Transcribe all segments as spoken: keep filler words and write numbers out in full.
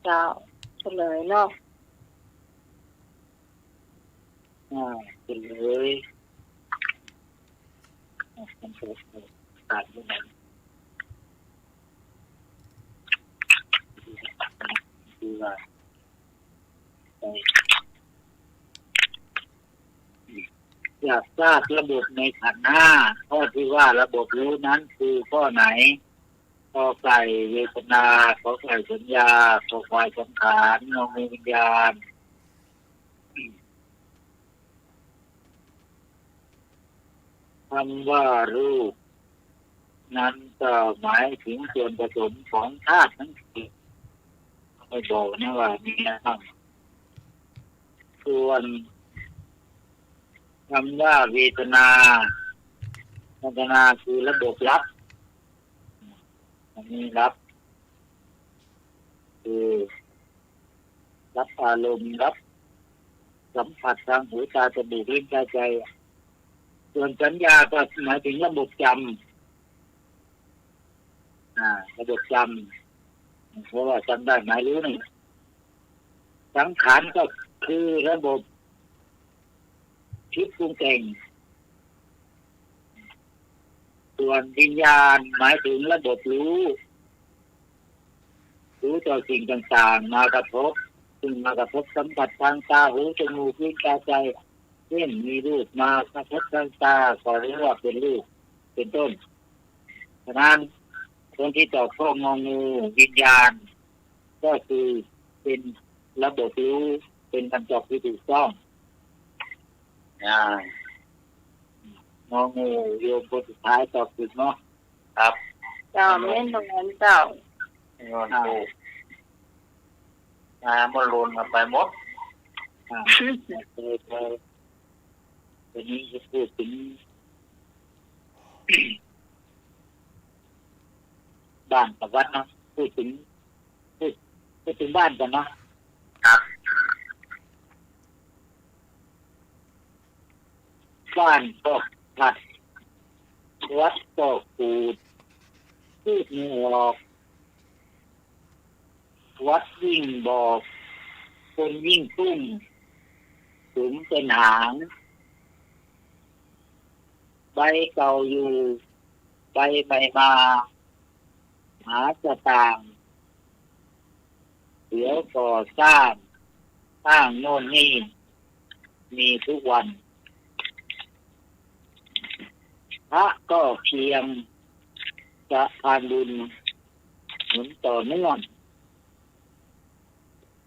เจ้า เฉลยเนาะ อ่า เฉลย คือว่า อยากทราบระบบในขันธ์ห้า ข้อที่ว่าระบบรู้นั้นคือข้อไหน ก.ไก่ เวทนา ข.ไข่ สัญญา ค.ควาย สังขาร ง.งู วิญญาณ คำว่ารูปนั้นก็หมายถึงส่วนผสมของธาตุทั้งสี่ ไม่บอกนะว่ามีอะไรบ้าง ส่วนคำว่าเวทนา เวทนาคือระบบรับ อันนี้รับ คือรับอารมณ์ รับสัมผัสทางหู ตา จมูก ลิ้น กาย ใจ ส่วนสัญญาก็หมายถึงระบบจำ อ่า ระบบจำ เพราะว่าจำได้หมายรู้นี่ สังขารก็คือระบบคิดปรุงแต่ง ส่วนวิญญาณหมายถึงระบบรู้ รู้ต่อสิ่งต่างๆ มากระทบ ซึ่งมากระทบสัมผัสทางตา หู จมูก ลิ้น กาย ใจ เช่นมีรูปมากระทบทางตา ก็เรียกว่าเป็นรูป เป็นต้น ฉะนั้นคนที่ตอบข้อ ง.งู วิญญาณ ก็คือเป็นระบบรู้ เป็นคำตอบที่ถูกต้อง อ่า ง.งู โยมคนสุดท้ายตอบถูกเนาะ ครับ เจ้า แม่นตรงนั้นเจ้า งอน อ่า ถูก อ่า มันหล่นกันไปหมด อ่า เออ เออ ทีนี้จะพูดถึง บ้านกับวัดเนาะ พูดถึง พูด พูดถึงบ้านก่อนเนาะ ครับ บ้านก็ขัด วัดก็ขูด พูดไม่ออก วัดยิ่งบอก คนยิ่งตุ้ม สุมเป็นหาง ใบเก่าอยู่ ใบใหม่มา หาสตางค์ เดี๋ยวก่อสร้าง สร้างโน่นนี่ มีทุกวัน พระก็เคียง สะพานบุญ หนุนต่อเนื่อง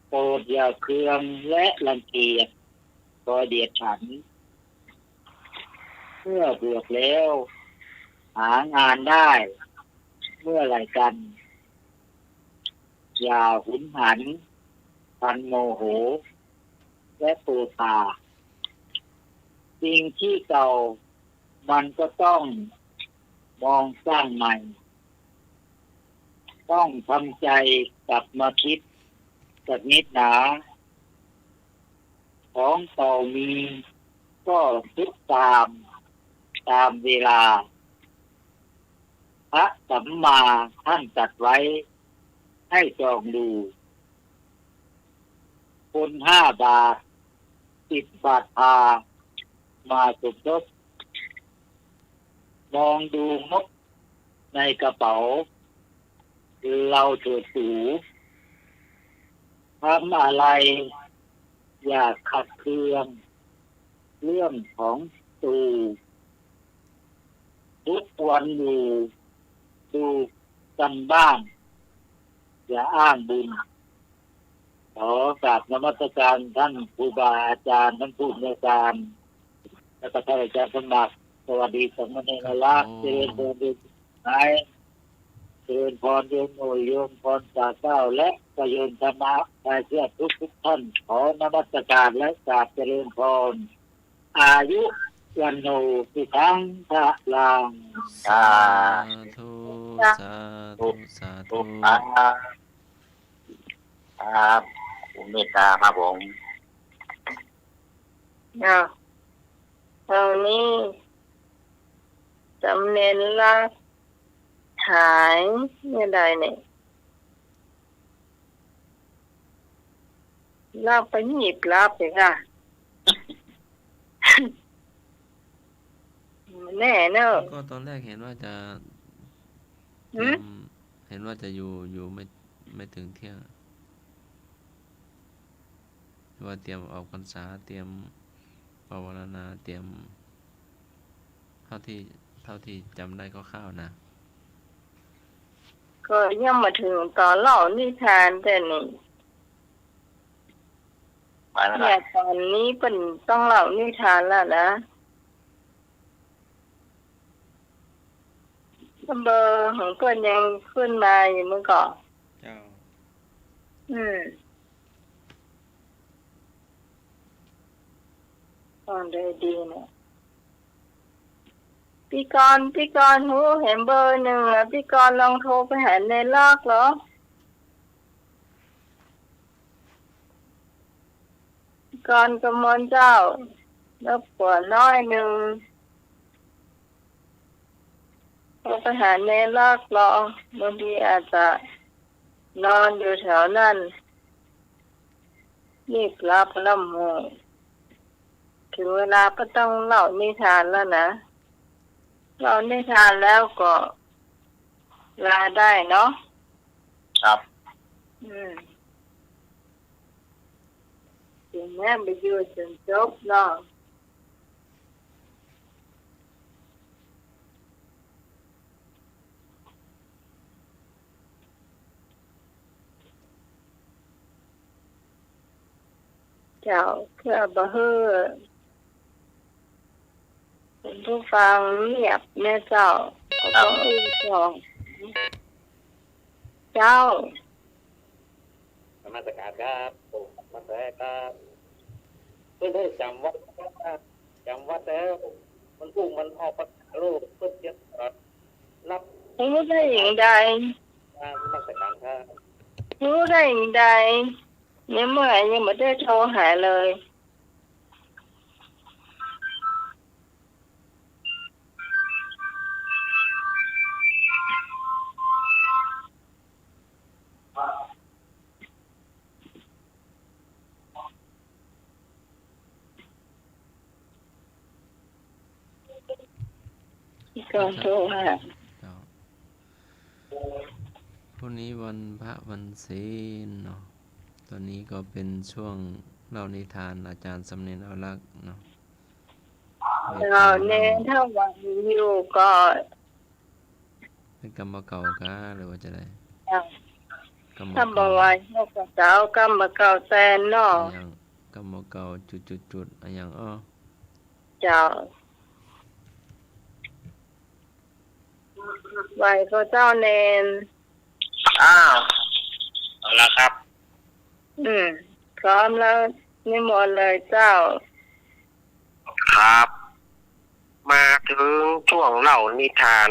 โปรดอย่าเคืองและรังเกียจ คอยเดียดฉัน เมื่อบวชแล้ว หางานได้ เมื่อไหร่กัน อย่าหุนหัน พลันโมโห และโกธา สิ่งที่เก่า มันก็ต้องมองสร้างใหม่ ต้องทำใจกลับมาคิดสักนิดหนา ของเก่ามีก็ทรุดโทรมตามเวลา พระสัมมาท่านตรัสไว้ให้ส่องดู คนห้าบาท สิบบาทพา มาสมทบ มองดูงบในกระเป๋า เราเถิดสู ทำอะไรอย่าขัดเคือง เรื่องของตู ทุกวันอยู่ ดูกันบ้าง อย่าอ้างบุญ ขอกราบนมัสการท่านครูบาอาจารย์ ท่านผู้อำนวยการ และก็ท่านอาจารย์สมัคร สวัสดีสามเณร ครับ รัก ผม เจริญพรโยมหาย เจริญพรโยมหน่วย โยมพรสาเก้า และก็โยมธรรมะ ชายเสื้อทุกทุกท่าน ขอนมัสการและกราบเจริญพร อายุ วัณโณ สุขัง พลัง สาธุ สาธุ สาธุ ครับ ครับ คุณเมตตาครับผม อ้าว ตอนนี้ สามเณร รัก หาย เมื่อใดเนี่ย เล่าไปนี่ปรับเลยค่ะ แน่เนอะ ก็ตอนแรกเห็นว่าจะ หืม เตรียม เห็นว่าจะอยู่ อยู่ไม่ ไม่ถึงเที่ยง ว่าเตรียมออกพรรษา เตรียมปวารณา เตรียม เท่าที่ เท่าที่จำได้คร่าวๆ นะ ก็ยังบ่าเถิงต๋อนเล่านิทานแต่นี่ มาแล้ว เนี่ย ต๋อนนี้เปิ้นต้องเล่านิทานแล้วนะ เบอร์ของเปิ้นยังขึ้นมาอยู่เมื่อก่อน เจ้า อืม ฟังได้ดีเนี่ย ปี้กรณ์ ปี้กรณ์ ฮู้เห็นเบอร์นึ่งอะ ปี้กรณ์ลองโทรไปหาเณรลักษณ์เหรอ ปี้กรณ์กมลเจ้า รบกวนหน้อยนึ่ง โทรไปหาเณรลักษณ์ลอง บางทีอาจจะนอนอยู่แถวนั้น นี่ปรับแล้วหมู่ ถึงเวลาก็ต้องเล่านิทานแล้วนะ เล่านิทานแล้วก็ลาได้เนาะ ครับ อืม ถึงแม้บ่อยู่จนจบเนาะ เจ้า เพื่อบ่หื้อคุณผู้ฟังเงียบแน่เจ้า ก็ต้องอื้อก่อน เจ้า นมัสการครับ ผมนมัสการครับ เปิ้นได้จำวัด จำวัดแล้ว มันอุ้มมันออกพรรษาลูก เปิ้นเตรียมรับ ฮู้ได้อย่างใด อ่า นมัสการครับ ฮู้ได้อย่างใด ในเมื่อยังบ่ได้โทรหาเลย ก็โทรหา เจ้า พรุ่งนี้วันพระวันศีลเนาะ ตอนนี้ก็เป็นช่วงเล่านิทานอาจารย์สำเนียงเอารักษ์เนาะ เจ้า เนร ถ้าว่าอยู่ก็ เป็นกำบ่าเก่าก้า หรือว่าจะได เจ้า กำบ่า ถ้าบ่า เก่า ว่าเฮาก็จะเอากำบ่าเก่าแตนเนาะ อะหยัง กำบ่าเก่าจุดจุดจุด อะหยังอ้อ เจ้า ไหว้พระเจ้าเณร อ้าว เอาละครับ อืม พร้อมแล้ว นิมนต์เลยเจ้า ครับ มาเถิงช่วงเล่านิทาน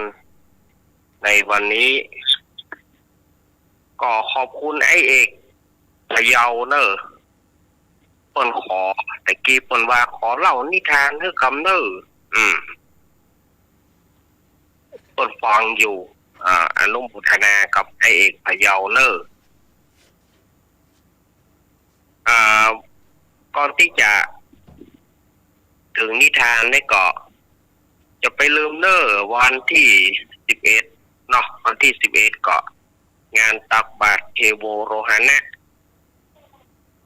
ในวันนี้ ก็ขอบคุณอ้ายเอกพะเยาเน่อ เปิ้นขอ ตะกี้เปิ้นว่าขอเล่านิทานหื้อกำเน่อ อืม เปิ้นฟังอยู่ อ่า อนุโมทนากับอ้ายเอกพะเยาเน่อ อ่า ก่อนตี้จะเถิงนิทานนี่ก็ จะไปลืมเน่อ วันตี้สิบเอ็ดเนาะ วันตี้สิบเอ็ดก็ งานตักบาตรเทโวโรหณะ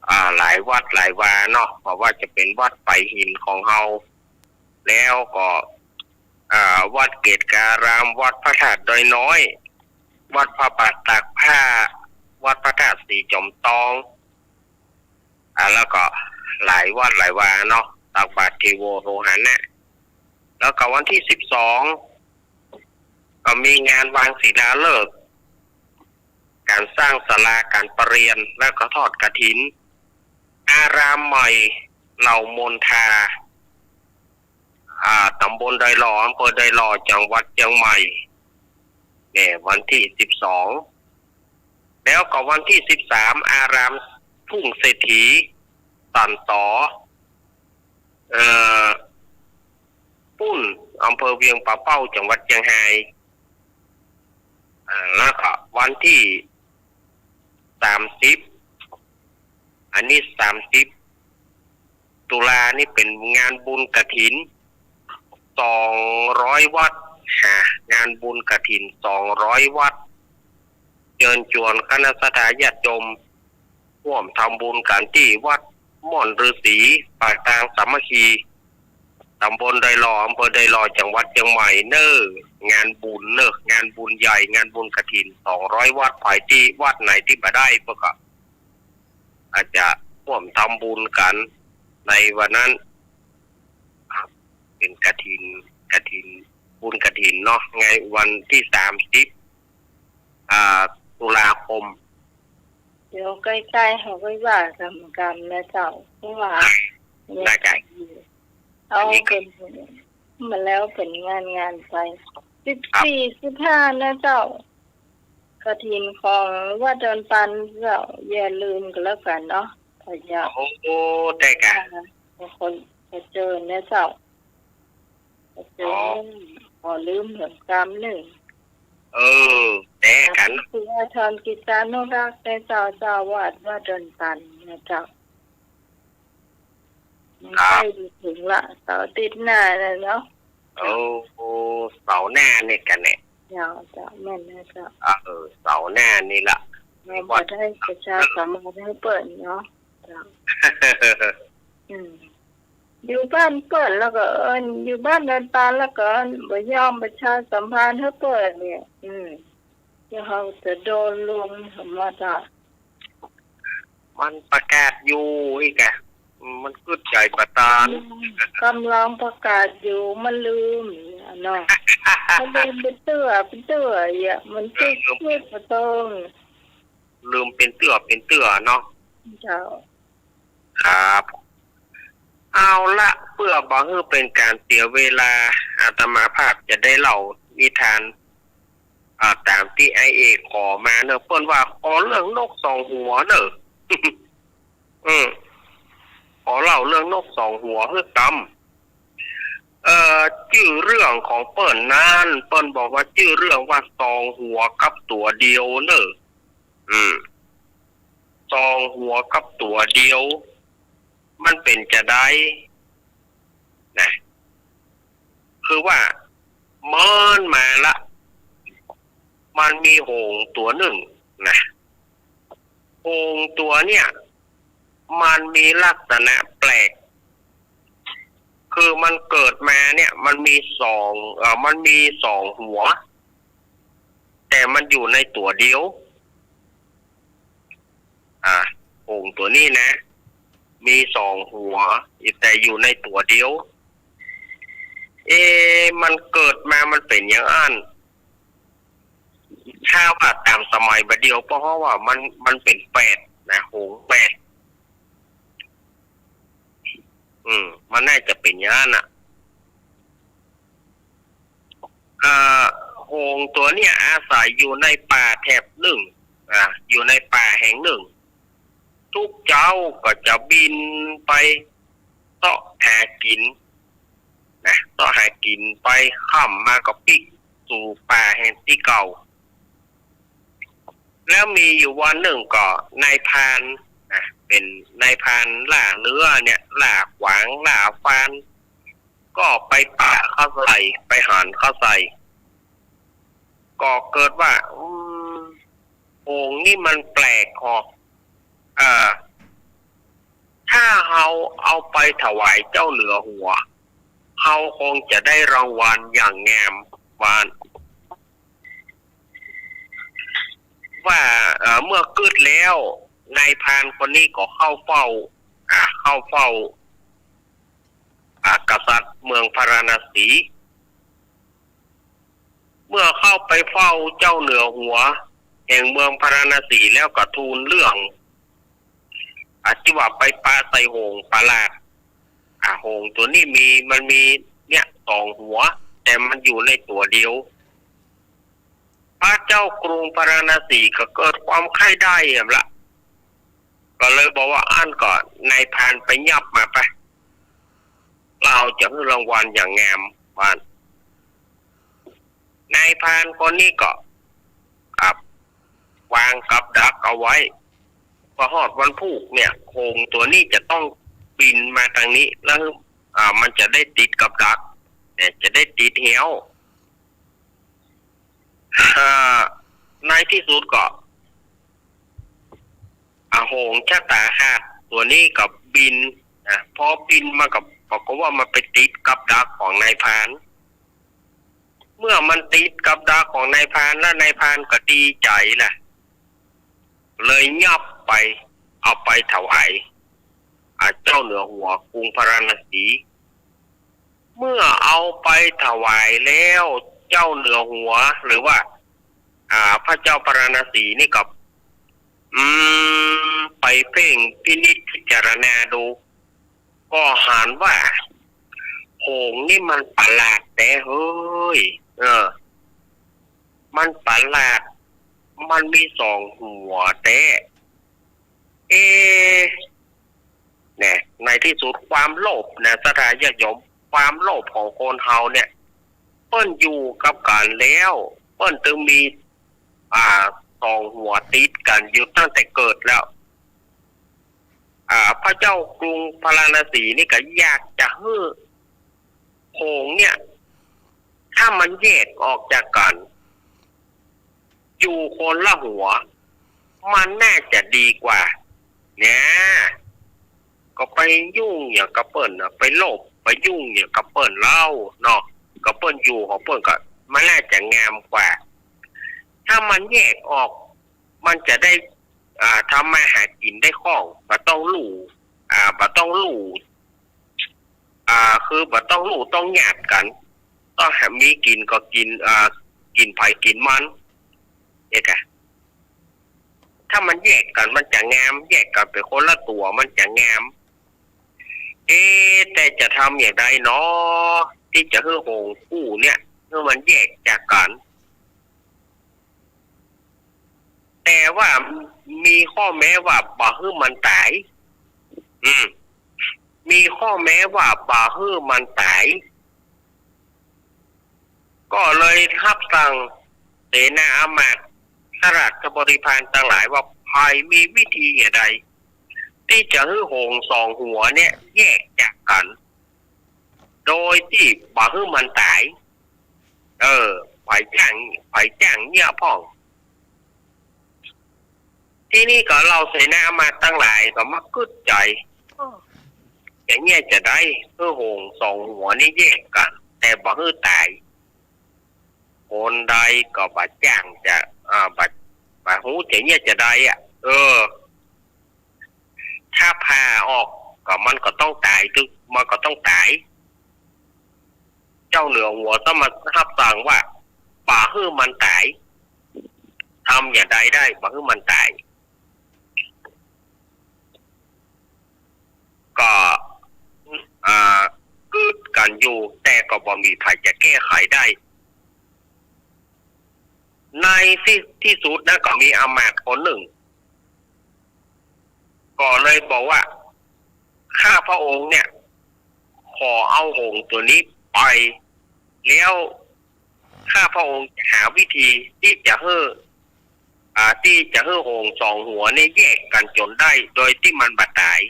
อ่า หลายวัดหลายวาเนาะ บ่ว่าจะเป๋นวัดปายหินของเฮา แล้วก็ อ่า วัดเกตุการาม วัดพระธาตุดอยน้อย วัดพระบาทตากผ้า วัดพระธาตุสีจอมตอง อ่า แล้วก็หลายวัดหลายวาเนาะ ตักบาตรเทโวโรหณะ แล้วก็วันตี้สิบสอง ก็มีงานวางศิลาฤกษ์ ก๋านสร้างศาลาก๋านประเรียน แล้วก็ทอดกฐิน อารามใหม่เหล่ามนทา อ่า ต๋ำบลดอยหล่อ อำเภอดอยหล่อ จังหวัดเจียงใหม่ เนี่ย วันตี้สิบสอง แล้วก็วันตี้สิบสาม อารามทุ่งเศรษฐี สันตอ เอ่อ ปุ้น อำเภอเวียงป่าเป้า จังหวัดเจียงฮาย อ่า แล้วก็วันตี้สามสิบ อันนี้สามสิบตุลานี่เป๋นงานบุญกฐินสองร้อยวัด ฮะ งานบุญกฐินสองร้อยวัด เจิญจวนคณะศรัทธาญาติโยม ฮ่วมทำบุญกั๋นตี้วัดม่อนฤๅษี ป่าตางสามัคคี ต๋ำบลดอยหล่อ อำเภอดอยหล่อ จังหวัดเจียงใหม่เน่อ งานบุญเน่อ งานบุญใหญ่ งานบุญกฐินสองร้อยวัด ใผตี้วัดไหนตี้บ่ได้เปิ้นก็อาจจะฮ่วมทำบุญกั๋นในวันนั้น ครับ เป๋นกฐิน กฐิน บุญกฐินเนาะ ในวันตี้สามสิบ อ่า ตุลาคม เดี๋ยวใก้ๆ เฮาก็ว่ากั๋นเหมือนกั๋นนะเจ้า เพราะว่า ได้ เอา อันนี้ก็ เป๋น มาแล้วเป๋นงานๆ ไป สิบสี่ สิบห้า นะเจ้า กฐินของวัดดอนปันเจ้า อย่าลืมกั๋นแล้วกั๋นเนาะ ขออย่า โอ้ ได้ก่ะ ขอ ขอเจิญนะเจ้า ขอเจิญ อ๋อ ขอลืมเหมือนกั๋นเน่อ เออ ได้ก่ะ เจ้า ทอนกิจจานุรักษ์นะเจ้า เจ้าอาวาสวัดดอนปันนะเจ้า ครับ ใก้จะเถิงละ เสาร์อาทิตย์หน้าแล้วเนาะ โอ้ เสาร์หน้านี่ก่ะเนี่ย เจ้า เจ้า แม่นนะเจ้า เออ เสาร์หน้านี่ละ เฮาบ่ได้ประชาสัมพันธ์หื้อเปิ้นเนาะ เจ้า อืม อยู่บ้านเปิ้นแล้วก็เอิ้น อยู่บ้านดอนปันแล้วก็เอิ้น บ่ยอมประชาสัมพันธ์หื้อเปิ้นเนี่ย อืม เดี๋ยวเฮาจะโดนลุม สมมุติว่า มันประกาศอยู่อี้ก่ะ มันกึ๊ดใจ๋บ่ตาน กำลังประกาศอยู่ มันลืมเนาะ มันลืมเป๋นเตื้อเป๋นเตื้อ เยียะ มันกึ๊ด เออ กึ๊ดบ่ตรง ลืมเป๋นเตื้อเป๋นเตื้อเนาะ เจ้า ครับ เอาละ เปื้อบ่หื้อเป๋นก๋านเสียเวลา อาตมาภาพจะได้เล่านิทาน อ่า ต๋ามตี้อ้ายเอกขอมาเน่อ เปิ้นว่าขอเรื่องนกสองหัวเน่อ อืม ขอเล่าเรื่องนกสองหัวหื้อกำ เอ่อ จื้อเรื่องของเปิ้นนั้น เปิ้นบอกว่าจื้อเรื่องว่าสองหัวกับตั๋วเดียวเน่อ อืม สองหัวกับตั๋วเดียว มันเป๋นจาใดนะ คือว่าเมินมาละ มันมีหงส์ตั๋วนึ่งนะ หงส์ตั๋วเนี่ย มันมีลักษณะแปลก คือมันเกิดมาเนี่ย มันมีสอง เอ่อ มันมีสองหัว แต่มันอยู่ในตั๋วเดียว อ่า หงส์ตั๋วนี้นะ มีสองหัว แต่อยู่ในตั๋วเดียว เอ๊ะ มันเกิดมามันเป๋นอย่างอั้น ถ้าว่าต๋ามสมัยบ่าเดี่ยว เปิ้นว่ามัน มันเป๋นแฝดนะ หงส์แฝด อืม มันน่าจะเป๋นอย่างอั้นน่ะ อ่า หงส์ตั๋วเนี่ยอาศัยอยู่ในป่าแถบนึ่ง อ่า อยู่ในป่าแห่งนึ่ง ทุกเจ๊าก็จะบินไปเซาะหากิ๋นนะ เซาะหากิ๋นไป ค่ำมาก็ปิ๊กสู่ป่าแห่งตี้เก่า แล้วมีอยู่วันนึ่งก็นายพรานนะ เป๋นนายพรานล่าเนื้อเนี่ย ล่าขวาง ล่าฟาน ก็ไปปะเข้าใส่ ไปหันเข้าใส่ ก็เกิดว่า อืม หงส์นี่มันแปลกฮอ เออ ถ้าเฮาเอาไปถวายเจ้าเหนือหัว เฮาคงจะได้รางวัลอย่างงาม ว่า ว่า เอ่อ เมื่อกึ๊ดแล้ว นายพรานคนนี้ก็เข้าเฝ้า อ่า เข้าเฝ้า อ่า กษัตริย์เมืองพาราณสี เมื่อเข้าไปเฝ้าเจ้าเหนือหัวแห่งเมืองพาราณสีแล้วก็ทูลเรื่อง อ่า ตี้ว่าไปปะใส่หงส์ประหลาด อ่า หงส์ตั๋วนี้มี มันมีเนี่ยสองหัว แต่มันอยู่ในตั๋วเดียว พระเจ้ากรุงพาราณสีก็เกิดความใค่ได้แหมละ ก็เลยบอกว่า อั้นก็นายพรานไปยับมาไป เฮาจะหื้อรางวัลอย่างงาม ว่า นายพรานคนนี้ก็ ครับ วางกับดักเอาไว้ พอฮอดวันพูกเนี่ย หงส์ตั๋วนี้จะต้องบินมาตางนี้ แล้ว อ่า มันจะได้ติดกับดัก เนี่ย จะได้ติดเฮี้ยว อ่า ในตี้สุดก็ อ่า หงส์ชะตาหักตั๋วนี้ก็บินนะ พอบินมาก็ ปรากฏว่ามันไปติดกับดักของนายพราน เมื่อมันติดกับดักของนายพรานแล้ว นายพรานก็ดีใจ๋แหละ เลยยับไป เอาไปถวาย อ่า เจ้าเหนือหัวกรุงพาราณสี เมื่อเอาไปถวายแล้ว เจ้าเหนือหัว หรือว่า อ่า พระเจ้าพาราณสีนี่ก็ อืม ไปเพ่งพินิจพิจารณาดู ก็หันว่า หงส์นี่มันประหลาดแต๊เฮ้ย เออ มันประหลาด มันมีสองหัวแต๊ เอ๊ะ เนี่ย ในตี้สุดความโลภนะ ศรัทธาญาติโยม ความโลภของคนเฮาเนี่ย เปิ้นอยู่กับกั๋นแล้ว เปิ้นตึงมี อ่า สองหัวติดกั๋นอยู่ตั้งแต่เกิดแล้ว อ่า พระเจ้ากรุงพาราณสีนี่ก็อยากจะหื้อหงส์เนี่ย ถ้ามันแยกออกจากกั๋น อยู่คนละหัว มันน่าจะดีกว่า เนี่ย ก็ไปยุ่งหยังกับเปิ้นนะ ไปโลภไปยุ่งหยังกับเปิ้นเล่าเนาะ ก็เปิ้นอยู่ของเปิ้นก็ มันน่าจะงามกว่า ถ้ามันแยกออก มันจะได้ อ่า ทำมาหากิ๋นได้คล่อง บ่ต้องลู่ อ่า บ่ต้องลู่ อ่า คือบ่ต้องลู่ต้องหยาดกั๋น ต้องหามีกิ๋นก็กิ๋น อ่า กิ๋นไผกิ๋นมัน เนี่ยค่ะ ถ้ามันแยกกั๋นมันจะงาม แยกกั๋นเป๋นคนละตั๋วมันจะงาม เอ๊ะ แต่จะทำอย่างใดเนาะ ตี้จะหื้อหงส์คู่เนี่ย หื้อมันแยกจากกั๋น แต่ว่ามีข้อแม้ว่าบ่หื้อมันต๋าย อืม มีข้อแม้ว่าบ่หื้อมันต๋าย ก็เลยฮับสั่งเสนาอามาตย์ ข้าราชบริพารตังหลายว่า ใผมีวิธีอย่างใด ตี้จะหื้อหงส์สองหัวเนี่ย แยกจากกั๋น โดยตี้บ่หื้อมันต๋าย เออ ใผจ้าง ใผจ้างเยียะพ่อง ตี้นี้ก็เหล่าเสนาอามาตย์ตังหลายก็มากึ๊ดใจ๋ จะเยียะจาใด หื้อหงส์สองหัวนี้แยกกั๋น แต่บ่หื้อต๋าย คนใดก็บ่จ้างจะ อ่า บ่ บ่ฮู้จะเยียะจาใดอะ เออ ถ้าผ่าออกก็มันก็ต้องต๋าย ตึก มันก็ต้องต๋าย เจ้าเหนือหัวต้องมาฮับสั่งว่า บ่หื้อมันต๋าย ทำอย่างใดได้ บ่หื้อมันต๋าย ก็ อ่า กึ๊ดกั๋นอยู่ แต่ก็บ่มีใผจะแก้ไขได้ ในตี้ ตี้สุดนะ ก็มีอามาตย์คนนึ่ง ก็เลยบอกว่า ข้าพระองค์เนี่ย ขอเอาหงส์ตั๋วนี้ไป แล้วข้าพระองค์จะหาวิธีตี้จะหื้อ อ่า ตี้จะหื้อหงส์สองหัวเนี่ยแยกกั๋นจ๋นได้ โดยตี้มันบ่ต๋าย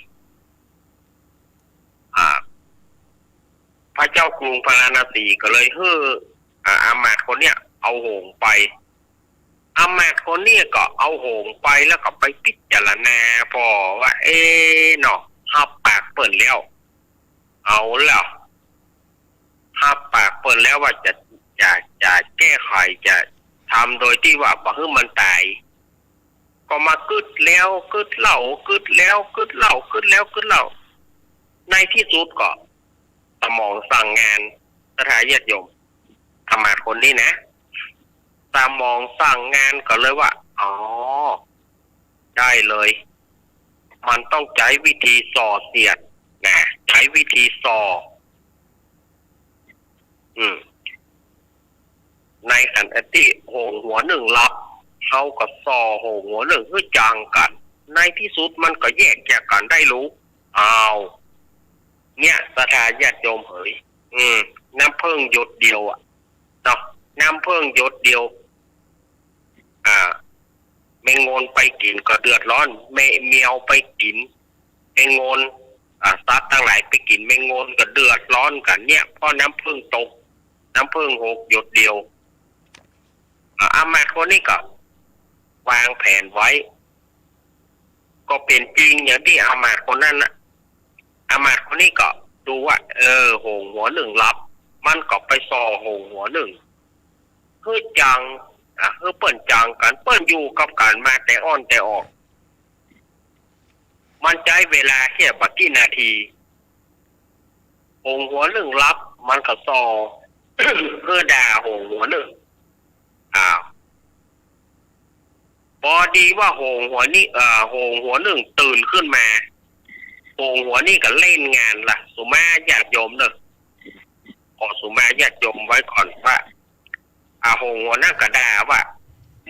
อ่า พระเจ้ากรุงพาราณสีก็เลยหื้อ อ่า อามาตย์คนเนี่ยเอาหงส์ไป อามาตย์คนเนี่ยก็เอาหงส์ไปแล้วก็ไปพิจารณาผ่อว่า เอ๊ะเนาะ ฮับปากเปิ้นแล้ว เอาแล้ว ฮับปากเปิ้นแล้วว่าจะ จะ จะแก้ไข จะทำโดยตี้ว่าบ่หื้อมันต๋าย ก็มากึ๊ดแล้วกึ๊ดเล่า กึ๊ดแล้วกึ๊ดเล่า กึ๊ดแล้วกึ๊ดเล่า ในตี้สุดก็ สมองสั่งงาน ศรัทธาญาติโยม อามาตย์คนนี้นะ สมองสั่งงานก็เลยว่า อ๋อ ได้เลย มันต้องใจ๊วิธีส่อเสียดนะ ใจ๊วิธีส่อ อืม ในขณะตี้หงส์หัวนึ่งหลับ เฮาก็ส่อหงส์หัวนึ่งหื้อจางกั๋น ในตี้สุดมันก็แยกจากกั๋นได้ลูก อ้าว เนี่ย ศรัทธาญาติโยมเหย อืม น้ำเพิ่งหยดเดียวอะ เนาะ น้ำเพิ่งหยดเดียว อ่า แมงงนไปกิ๋นก็เดือดร้อน แม แมวไปกิ๋นแมงงน อ่า สัตว์ตังหลายไปกิ๋นแมงงนก็เดือดร้อนกั๋นเนี่ย เพราะน้ำผึ้งตก น้ำผึ้งหกหยดเดียว อ่า อามาตย์คนนี้ก็วางแผนไว้ ก็เป๋นจริงอย่างตี้อามาตย์คนนั้นน่ะ อามาตย์คนนี้ก็ดูว่า เออ หงส์หัวนึ่งหลับ มันก็ไปส่อหงส์หัวนึ่ง หื้อจัง อ่ะ หื้อเปิ้นจังกั๋น เปิ้นอยู่กับกั๋นมาแต่อ้อนแต่ออก มันใจ๊เวลาแค่บ่กี่นาที หงส์หัวนึ่งหลับ มันก็ส่อ หื้อด่าหงส์หัวนึ่ง อ้าว ปอดีว่าหงส์หัวนี้ เอ่อ หงส์หัวนึ่งตื่นขึ้นมา หงส์หัวนี้ก็เล่นงานละ สุมาญาติโยมเน่อ ขอสุมาญาติโยมไว้ก่อนว่า อ่า หงส์หัวนั้นก็ด่าว่า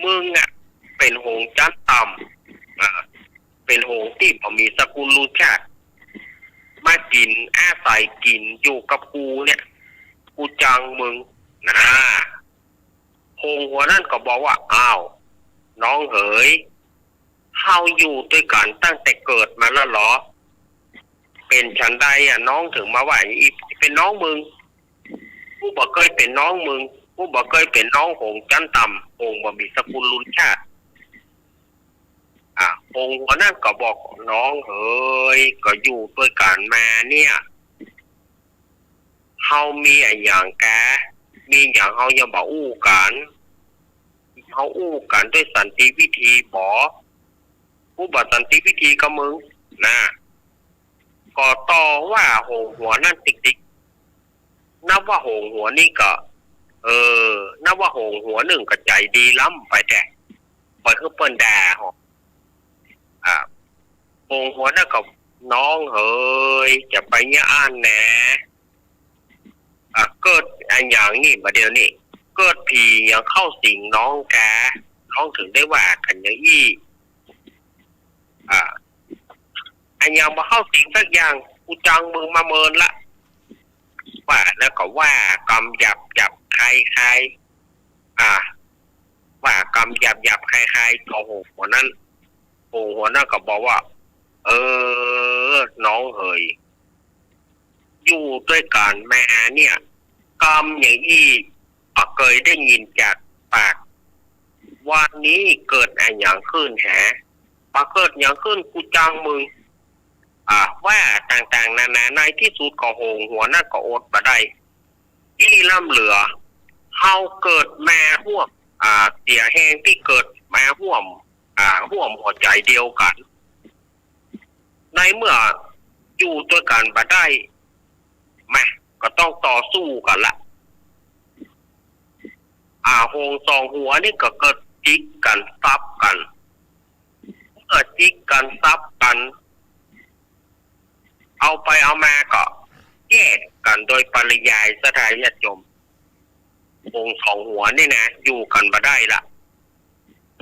มึงอะ เป๋นหงส์จั๊นต่ำ อ่า เป๋นหงส์ตี้บ่มีสกุลลุนชาติ มากิ๋น อาศัยกิ๋นอยู่กับกูเนี่ย กูจังมึง นะ หงส์หัวนั้นก็บอกว่า อ้าว น้องเหย เฮาอยู่ตวยกั๋นตั้งแต่เกิดมาแล้วเหรอ เป๋นฉันใดอะ น้องเถิงมาว่า อี เป๋นน้องมึง กูบ่เกยเป๋นน้องมึง กูบ่เกยเป๋นน้องหงส์จั๊นต่ำ หงส์บ่มีสกุลลุนชาติ อ่ะ หงส์หัวนั้นก็บอก น้องเหย ก็อยู่ตวยกั๋นมาเนี่ย เฮามีอะหยังกา มีหยังเฮายังบ่อู้กั๋น เฮาอู้กั๋นตวยสันติวิธีบ่ กูบ่สันติวิธีกับมึง นะ ก็ต่อว่าหงส์หัวนั้นติ๊กๆ นับว่าหงส์หัวนี้ก็ เออ นับว่าหงส์หัวนึ่งก็ใจ๋ดีล้ำไปแต๊ ปล่อยหื้อเปิ้นด่า อ่า หงส์หัวนั้นก็ น้องเหย จะไปเยียะอั้นแหน อ่า เกิดอะหยังนี่บ่าเดี่ยวนี้ เกิดผีหยังเข้าสิงน้องกา น้องเถิงได้ว่ากั๋นอย่างอี้ อ่า อะหยังบ่เข้าสิงสักอย่าง กูจังมึงมาเมินละ ว่าแล้วก็ว่ากำหยาบๆ คายๆ อ่า ว่ากำหยาบๆ คายๆ ต่อหงส์หัวนั้น หงส์หัวนั้นก็บอกว่า เออ น้องเหย อยู่ตวยกั๋นมาเนี่ย กำอย่างอี้บ่เกยได้ยินจากปาก วันนี้เกิดอะหยังขึ้นแห บ่เกิดหยังขึ้น กูจังมึง อ่า ว่าต่างๆ นานา ในตี้สุดก็หงส์หัวนั้นก็อดบ่ได้ อี้ล้ำเหลือ เฮาเกิดมาฮ่วม อ่า เสียแฮงตี้เกิดมาฮ่วม อ่า ฮ่วมหัวใจ๋เดียวกั๋น ในเมื่ออยู่ตวยกั๋นบ่ได้ มา ก็ต้องต่อสู้กั๋นละ อ่า หงส์สองหัวนี่ก็เกิดจิกกั๋นสับกั๋น เมื่อจิกกั๋นสับกั๋น เอาไปเอามาก็แยกกั๋นโดยปริยาย ศรัทธาญาติโยม หงส์สองหัวนี่นะ อยู่กั๋นบ่ได้ละ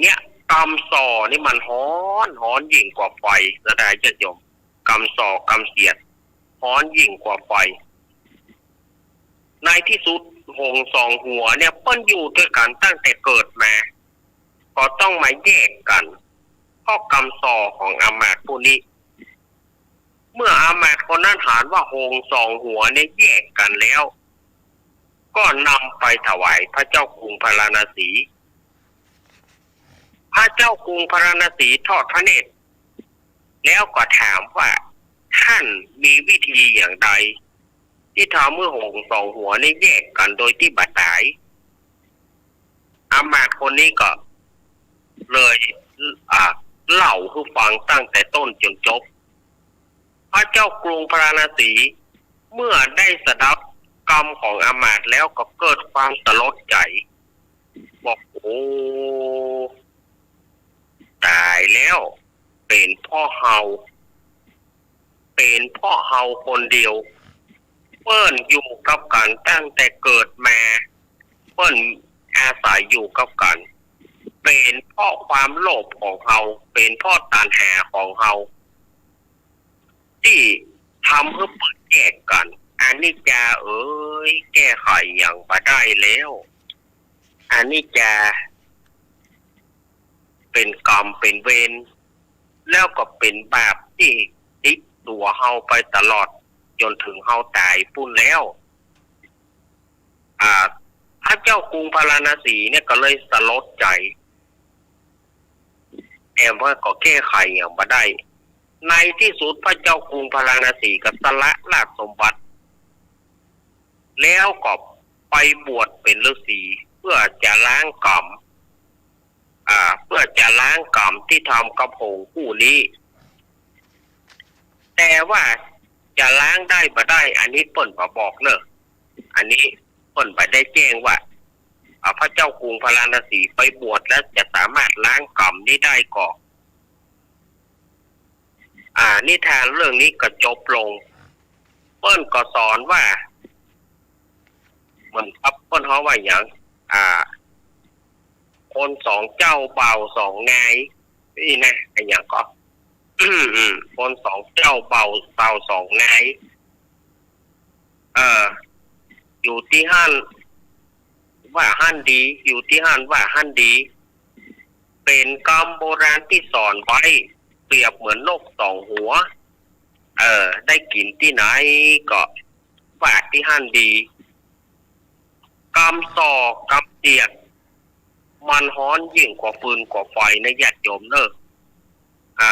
เนี่ย กำส่อนี่มันฮ้อน ฮ้อนยิ่งกว่าไฟ ศรัทธาญาติโยม กำส่อกำเสียด ฮ้อนยิ่งกว่าไฟ ในตี้สุด หงส์สองหัวเนี่ย เปิ้นอยู่ตวยกั๋นตั้งแต่เกิดมา ก็ต้องมาแยกกั๋น เพราะกำส่อของอามาตย์ผู้นี้ เมื่ออามาตย์คนนั้นหันว่าหงส์สองหัวเนี่ยแยกกั๋นแล้ว ก็นำไปถวายพระเจ้ากรุงพาราณสี พระเจ้ากรุงพาราณสีทอดพระเนตร แล้วก็ถามว่า ท่านมีวิธีอย่างใด ตี้ทำหื้อหงส์สองหัวนี่แยกกั๋นโดยตี้บ่ต๋าย อามาตย์คนนี้ก็เลย อ่า เล่าหื้อฟังตั้งแต่ต้นจ๋นจบ พระเจ้ากรุงพาราณสี เมื่อได้สดับกำของอามาตย์แล้วก็เกิดความสลดใจ๋ บอก โอ้ ต๋ายแล้ว เป๋นเพราะเฮา เป๋นเพราะเฮาคนเดียว เปิ้นอยู่กับกั๋นตั้งแต่เกิดมา เปิ้นอาศัยอยู่กับกั๋น เป๋นเพราะความโลภของเฮา เป๋นเพราะตัณหาของเฮา ตี้ทำหื้อเปิ้นแยกกั๋น อนิจจาเอ๋ย แก้ไขหยังบ่ได้แล้ว อนิจจา เป๋นกรรมเป๋นเวร แล้วก็เป๋นบาปตี้ติดตั๋วเฮาไปตลอดจ๋นเถิงเฮาต๋ายปู้นแล้ว อ่า พระเจ้ากรุงพาราณสีเนี่ยก็เลยสลดใจ๋ แต่ว่าก็แก้ไขหยังบ่ได้ ในตี้สุดพระเจ้ากรุงพาราณสีก็สละราชสมบัติ แล้วก็ไปบวชเป๋นฤๅษีเพื่อจะล้างกรรม อ่า เพื่อจะล้างกรรมตี้ทำกับหงส์คู่นี้ แต่ว่าจะล้างได้บ่ได้ อันนี้เปิ้นบ่บอกเน่อ อันนี้เปิ้นบ่ได้แจ้งว่า อ่า พระเจ้ากรุงพาราณสีไปบวชแล้วจะสามารถล้างกรรมนี้ได้ก่อ อ่า นิทานเรื่องนี้ก็จบลง เปิ้นก็สอนว่า เหมือนกับเปิ้นฮ้องว่าหยัง อ่า คนสองเจ้าบ่าวสองนาย นี่นะ อะหยังก็ อืม คนสองเจ้าบ่าว บ่าวสองนาย เออ อยู่ตี้หั้นว่าหั้นดี อยู่ตี้หั้นว่าหั้นดี เป๋นกำโบราณตี้สอนไว้ เปรียบเหมือนนกสองหัว เออ ได้กิ๋นตี้ไหนก็ว่าตี้หั้นดี กำส่อกำเสียด มันฮ้อนยิ่งกว่าฟืนกว่าไฟนะญาติโยมเน่อ อ่า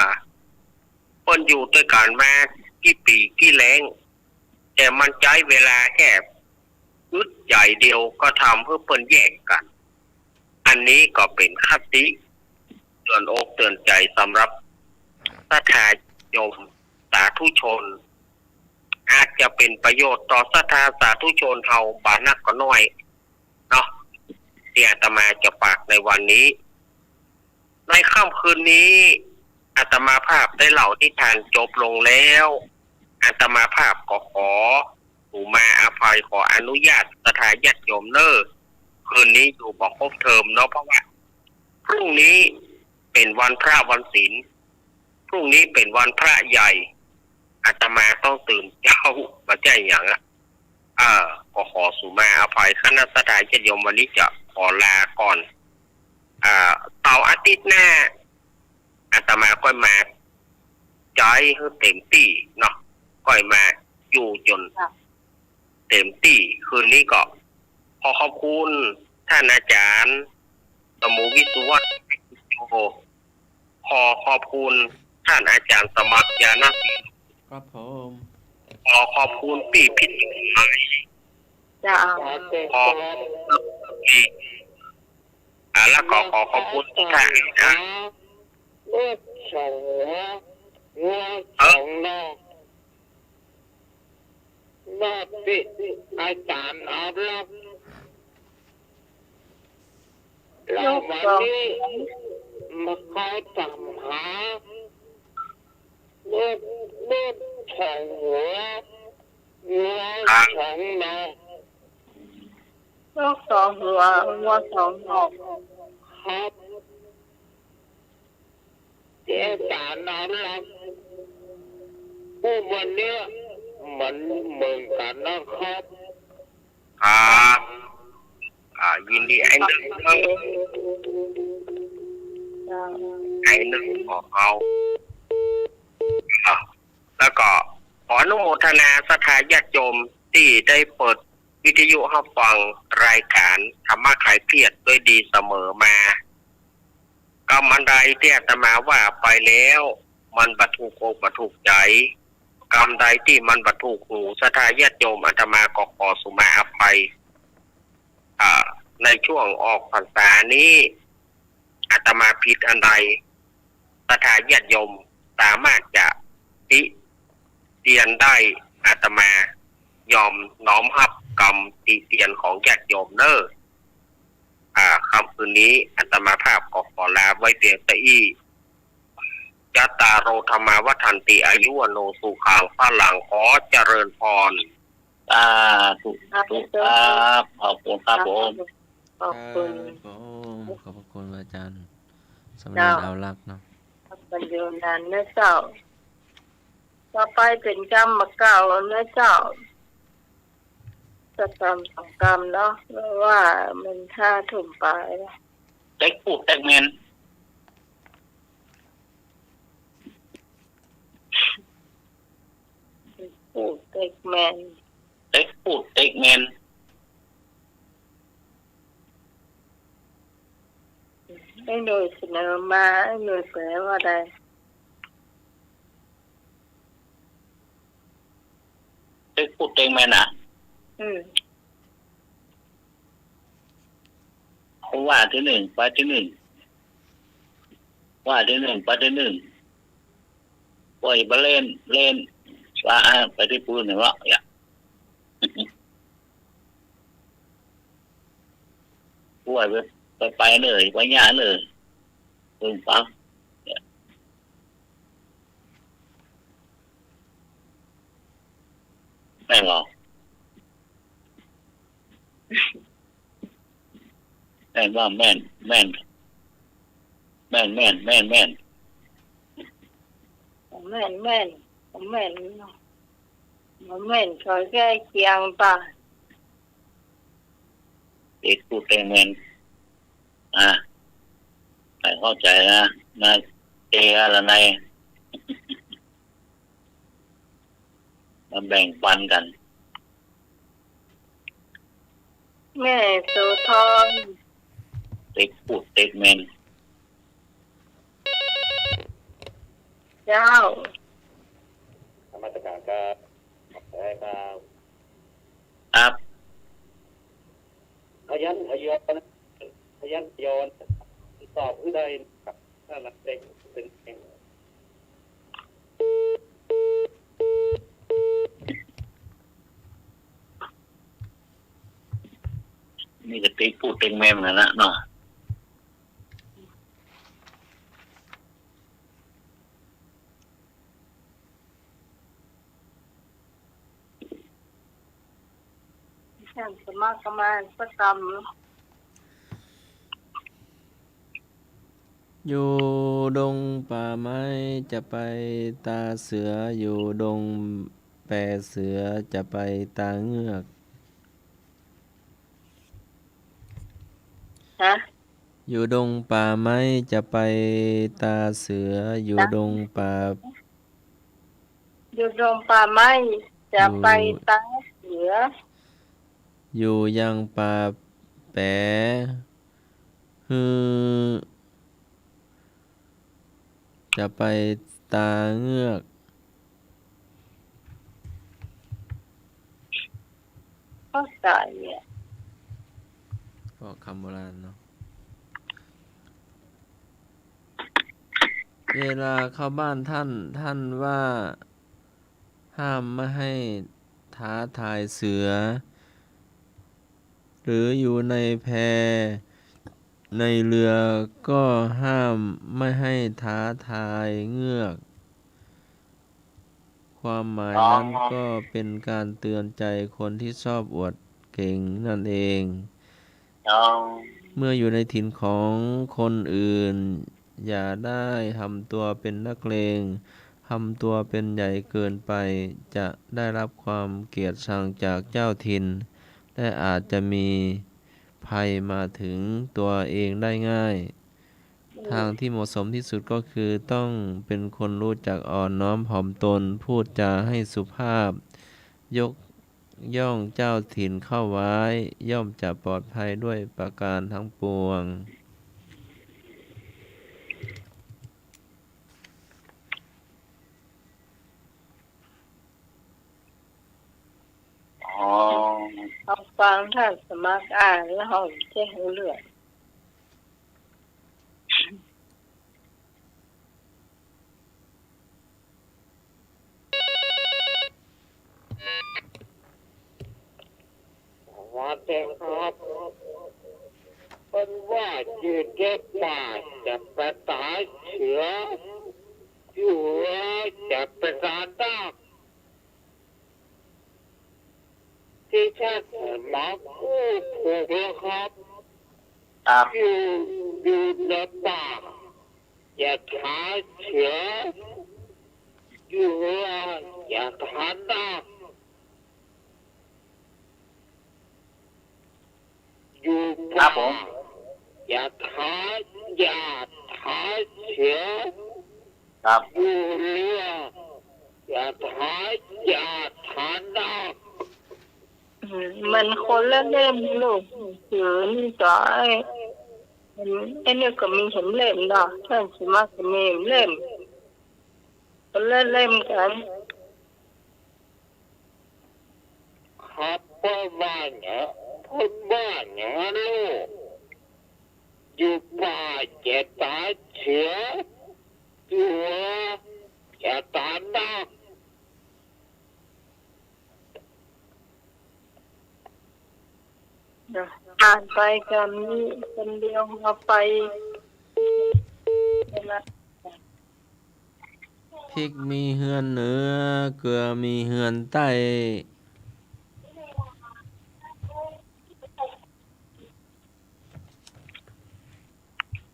เปิ้นอยู่ตวยกั๋นมากี่ปี๋กี่แล้ง แต่มันใจ๊เวลาแค่อึดใจ๋เดียวก็ทำหื้อเปิ้นแยกกั๋น อันนี้ก็เป๋นคติเตือนอกเตือนใจ๋สำหรับศรัทธาโยมสาธุชน อาจจะเป๋นประโยชน์ต่อศรัทธาสาธุชนเฮาบ่นักก็น้อยเนาะ ตี้อาตมาจะฝากในวันนี้ ในค่ำคืนนี้ อาตมาภาพได้เล่านิทานจบลงแล้ว อาตมาภาพก็ขอสุมาอภัย ขออนุญาตศรัทธาญาติโยมเน่อ คืนนี้อยู่บ่ครบเทอมเนาะ เพราะว่าพรุ่งนี้เป๋นวันพระวันศีล พรุ่งนี้เป๋นวันพระใหญ่ อาตมาต้องตื่นเจ๊า บ่ใจ้หยังอะ เออ ก็ขอสุมาอภัย คณะศรัทธาญาติโยม วันนี้จะขอลาก่อน อ่า เสาร์อาทิตย์หน้า อาตมาก็มาใจ๊หื้อเต๋มตี้เนาะ ก็มาอยู่จ๋น ค่ะ เต๋มตี้ คืนนี้ก็ขอขอบคุณต้านอาจ๋ารย์สมุวิศวัฒน์ ขอขอบคุณต้านอาจ๋ารย์สมัคร ญาณศิลป์ ครับผม ขอขอบคุณปี้พิษสมัย เจ้า ขอ อ่า แล้วก็ขอขอบคุณต้านอาจ๋ารย์ ลูกสองหัว งัวสองนอก นอกตี้อาจ๋ารย์เอาลัก แล้ววันนี้มาขอถามหา ลูก ลูกสองหัว งัวสองนอก ลูกสองหัว งัวสองนอก ครับ เจตนาลัก ผู้วันเนี้ยมันเหมือนกันนะครับ ครับ อ่า ยินดี ไอ้นึ่ง เจ้า ไอ้นึ่งของเฮา อ่า แล้วก็ขออนุโมทนาศรัทธาญาติโยมตี้ได้เปิดวิทยุฮับฟังรายก๋านธรรมะคลายเครียดด้วยดีเสมอมา กำอันใดตี้อาตมาว่าไปแล้ว มันบ่ถูกอกบ่ถูกใจ๋ กำใดตี้มันบ่ถูกหูศรัทธาญาติโยม อาตมาก็ขอสุมาอภัย อ่า ในช่วงออกพรรษานี้ อาตมาผิดอันใด ศรัทธาญาติโยมสามารถจะติเตียนได้ อาตมายอมน้อมฮับกำติเตียนของญาติโยมเน่อ อ่า ค่ำคืนนี้อาตมาภาพก็ขอลาไว้เพียงเต้าอี้ จัตตาโร ธัมมา วัฑฒันติ อายุ วัณโณ สุขัง พลัง ขอเจริญพร สาธุ สาธุ ครับ ขอบคุณครับผม ขอบคุณ ครับผม ขอบพระคุณอาจ๋ารย์สมณเณร เจ้า เอาลักษณ์เนาะ ขอบคุณอยู่นานนะเจ้า ต่อไปเป๋นกำบ่าเก่านะเจ้า สักกำสองกำเนาะ เพราะว่ามันห้าทุ่มป๋ายแล้ว เต็กปูดเต็กเมน พูดเต๊กแม่น เต๊กพูดเต๊กแม่น ไอ้หน่วยเสนอมา ไอ้หน่วยแปลว่าใด เต๊กพูดเต๊กแม่นอะ อืม เขาว่าตี้นึ่ง ไปตี้นึ่ง ว่าตี้นึ่ง ไปตี้นึ่ง ว่าจะไปเล่น เล่น ว่าไปตี้ปืนเนี่ยว่า อย่า ว่าไป ไป ไปเลย ไปย่าเลย เออ ปั๊บ แม่นเหรอ แม่นว่าแม่น แม่น แม่น แม่น แม่น แม่น แม่น แม่น แม่น แม่น ขอแก้เคียงป่ะ เต๊กพูดเต๊กแม่น อ่ะ ให้เข้าใจ๋นะ นะ เอ ละไน มาแบ่งปันกั๋น แม่โสธร เต๊กพูดเต๊กแม่น เจ้า นมัสการครับ ขอบคุณครับ ครับ ขยันขยอ ขยันขยอ ตอบหื้อได้ นั่นแหละ เต๊กเป็น นี่ก็เต๊กพูดเต๊กแม่นเหมือนกั๋นนะเนาะ ท่านสมัครเข้ามาสักกำ อยู่ดงป่าไม้จะไปตาเสือ อยู่ดงแปเสือจะไปตาเงือก ฮะ อยู่ดงป่าไม้จะไปตาเสือ อยู่ดงป่า อยู่ดงป่าไม้จะไปตาเสือ อยู่ยังป่าแป๋ หื้อ จะไปตาเงือก เข้าใจ๋อะ ก็กำโบราณเนาะ เวลาเข้าบ้านท่าน ท่านว่าห้ามไม่ให้ท้าทายเสือ หรืออยู่ในแพ ในเรือก็ห้ามไม่ให้ท้าทายเงือก ความหมายนั้นก็เป็นการเตือนใจ๋คนที่ชอบอวดเก่งนั่นเอง เมื่ออยู่ในถิ่นของคนอื่น อย่าได้ทำตัวเป็นนักเลง ทำตัวเป็นใหญ่เกินไป จะได้รับความเกลียดชังจากเจ้าถิ่น และอาจจะมีภัยมาถึงตัวเองได้ง่าย ทางที่เหมาะสมที่สุดก็คือต้องเป็นคนรู้จักอ่อนน้อมถ่อมตน พูดจาให้สุภาพ ยกย่องเจ้าถิ่นเข้าไว้ ย่อมจะปลอดภัยด้วยประการทั้งปวง อ๋อ เอาฟังท่านสมัครอ่านแล้วเฮาจะฮู้เรื่อง สวัสดีครับ เปิ้นว่าอยู่ในป่าจะไปตาเสือ อยู่เฮือจะไปตานาค ตี้ท่านสมัครอู้ถูกแล้วครับ ครับ อยู่ อยู่ในป่าอย่าตาเสือ อยู่เฮืออย่าตานาค อยู่ ครับผม ป่าอย่าตา อย่าตาเสือ ครับ อยู่เฮืออย่าตา อย่าต อืม มันคนละเล่มลูก หนังสือนี่ก็ไอ้ มัน ไอ้นี่ก็มีหกเล่มเนาะ ต้านสมัครก็มีหกเล่ม คนละเล่มกั๋น ครับ เปิ้นว่าหยัง เปิ้นว่าหยังลูก อยู่ป่าจะต๋ายเสีย อยู่เมืองจะต๋ายบ้าน อ่านไปกำนี้คนเดียว เอาไป พริกมีเฮือนเหนือ เกลือมีเฮือนใต้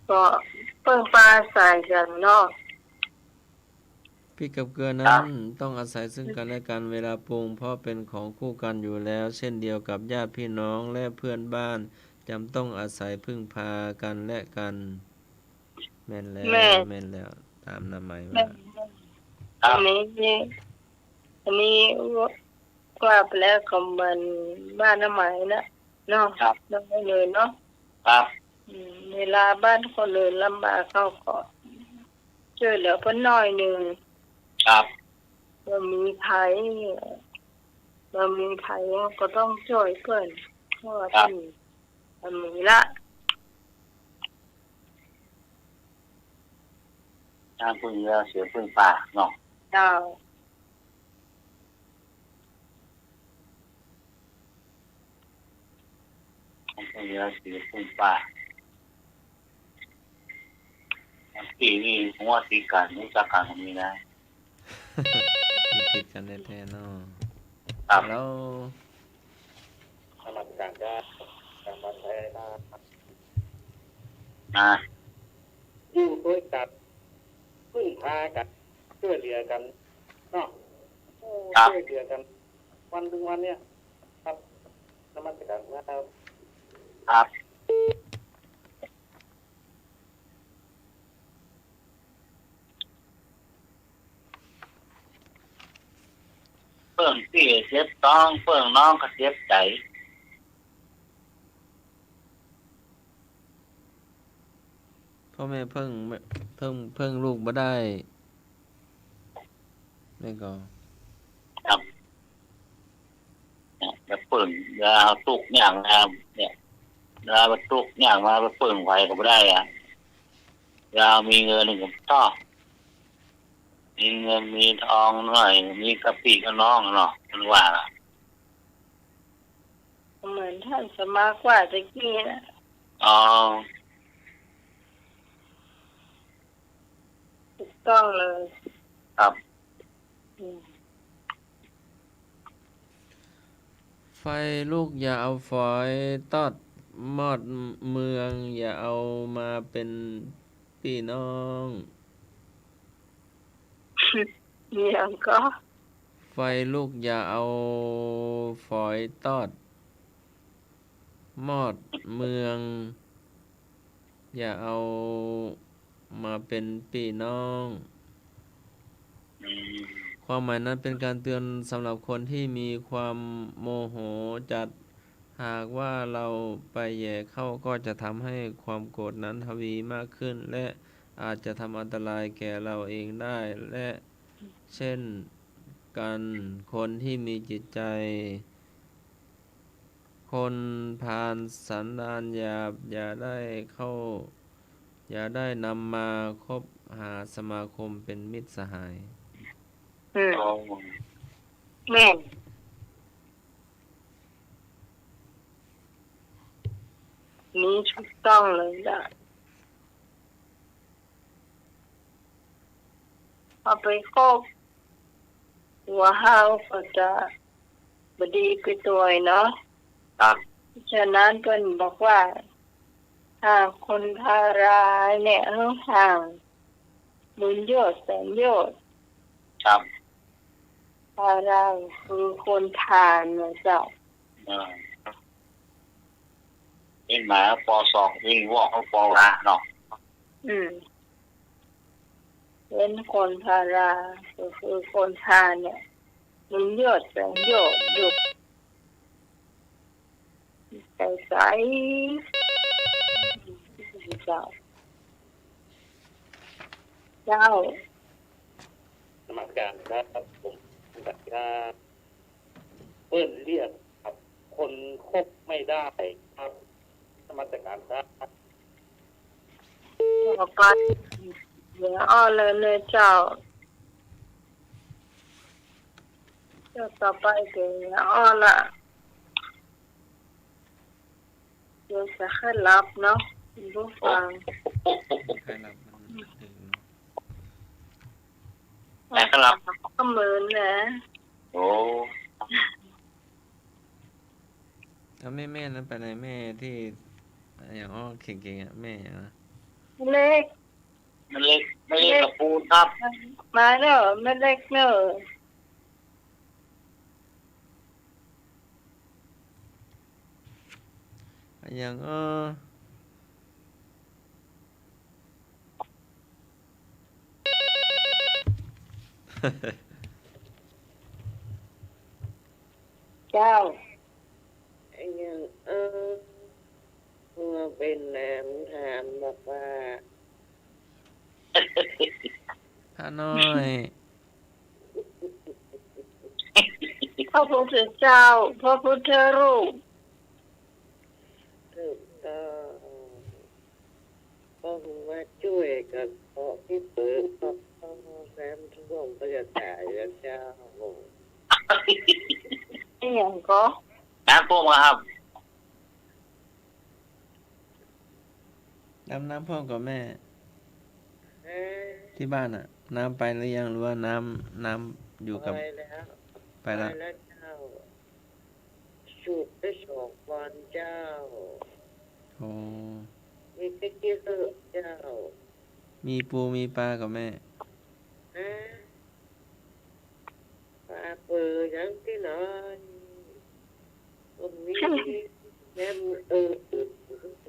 ก็เปิ้งปาอาศัยกั๋นเนาะ พริกกับเกลือนั้นต้องอาศัยซึ่งกันและกันเวลาปรุง เพราะเป็นของคู่กันอยู่แล้ว เช่นเดียวกับญาติพี่น้องและเพื่อนบ้าน จำต้องอาศัยพึ่งพากันและกัน แม่นแล้ว แม่น แม่นแล้ว ต๋ามน้ำไหมว่า แม่น ครับ อันนี้ อันนี้ว่าไปแล้วก็เหมือนบ้านน้ำไหมนะ เนาะ ครับ น้องเลยเนาะ ครับ อืม เวลาบ้านคนอื่นลำบากเขาก็จ้วยเหลือเปิ้นหน้อยนึ่ง ครับ บ่มีใผ บ่มีใผก็ต้องจ้วยเปิ้น เพราะว่า ครับ เปิ้นบ่มีละ ต๋ามพึ่งเรือเสียพึ่งป่าเนาะ เจ้า ต๋ามพึ่งเรือเสียพึ่งป่า ตี้นี่หัวติดกั๋น ฮู้จักกั๋นก็มีนะ ติดกั๋นแท้ๆ เนาะ ครับ แล้ว นมัสก๋านครับ กลางวันไทยนะ อ่า อยู่ตวยกั๋น พึ่งพากั๋น จ้วยเหลือกั๋น เนาะ ครับ จ้วยเหลือกั๋น วันเถิงวันเนี่ย ครับ นมัสก๋านครับ ครับ เปิ้งตี้เจ็บต๊อง เปิ้งน้องก็เจ็บใจ๋ พ่อแม่เพิ่ง เพิ่ง เพิ่งลูกบ่ได้ นี่ก็ ครับ เนี่ย เปิ้ง เวลาเฮาตุ๊กข์ยากมา เนี่ย เวลามันตุ๊กข์ยากมา ไปเปิ้งใผก็บ่ได้อะ เวลามีเงินนี่ก็ชอบ มีเงินมีทองหน่อย มีกะปี้กะน้องเนาะ มันว่า เหมือนต้านสมัครว่าตะกี้นะ อ๋อ ถูกต้องเลย ครับ อืม ไฟลุกอย่าเอาฝอยตอด มอดเมืองอย่าเอามาเป๋นปี้น้อง เมืองก็ ไฟลุกอย่าเอาฝอยตอด มอดเมือง อย่าเอามาเป๋นปี้น้อง อืม ความหมายนั้นเป็นการเตือนสำหรับคนที่มีความโมโหจัด หากว่าเราไปแหย่เข้าก็จะทำให้ความโกรธนั้นทวีมากขึ้น และอาจจะทำอันตรายแก่เราเองได้ และเช่นกัน คนที่มีจิตใจ คนพาลสันดานหยาบ อย่าได้เข้า อย่าได้นำมาคบหาสมาคมเป๋นมิตรสหาย อืม อ๋อ แม่น นี่ถูกต้องเลยล่ะ เอาไปคบ หัวเฮาก็จะบ่ดีไปตวยเนาะ ครับ ฉะนั้นเปิ้นบอกว่า ห่างคนพาลร้ายเนี่ย เออ ห่างหมื่นโยชน์แสนโยชน์ ครับ พาลร้ายคือคนพาลนะเจ้า อ่า นี่หมายว่าปอสอง นี่วอกว่าปอห้าเนาะ อืม เว้นคนพาลร้าย ก็คือคนพาลเนี่ย มันยอดแสงยอดยอด ใสใส เจ้า เจ้า นมัสการครับ ผมนมัสการ เปิ้นเรียกครับ คนคบไม่ได้ครับ นมัสการครับ ต่อไป เดี๋ยวอ้อเลยเนอะเจ้า เจ้าต่อไปเดี๋ยวอ้อละ เดี๋ยวจะค่อยรับเนาะ คุณผู้ฟัง ใครรับมันดึกเนาะ ใครรับ ก็เหมือนนะ โอ้ แล้วแม่ๆ นั้นไปไหน แม่ตี้ อย่างอ้อเก่งๆ อะ แม่อย่างนะ แม่เล็ก แม่เล็ก แม่เล็ก แม่เล็ก ตระกูลครับ มาแล้ว แม่เล็กเนอะ อย่างอ้อ เจ้า อย่างอ้อ เมื่อเป๋นแหลมถามบอกว่า พระน้อย พระพุทธเจ้า พระพุทธรูป ถูกต้อง ก็คือว่าจ้วยกับเกาะตี้เปิด ก็ต้องน้ำท่วมก็จะต๋ายแล้วเจ้า นี่อย่างก็ น้ำท่วมครับ ดำน้ำพร้อมกับแม่ เอ๊ะ ที่บ้านอะ น้ำไปหรือยัง หรือว่าน้ำ น้ำอยู่กับ ไปแล้ว ไปละ ไปแล้วเจ้า สูบไปสองวันเจ้า โอ้ มีแค่ขี้เหือเจ้า มีปูมีปลากับแม่ ฮะ ปลาเปือยังตี้ไหน ก็มีแม่เออ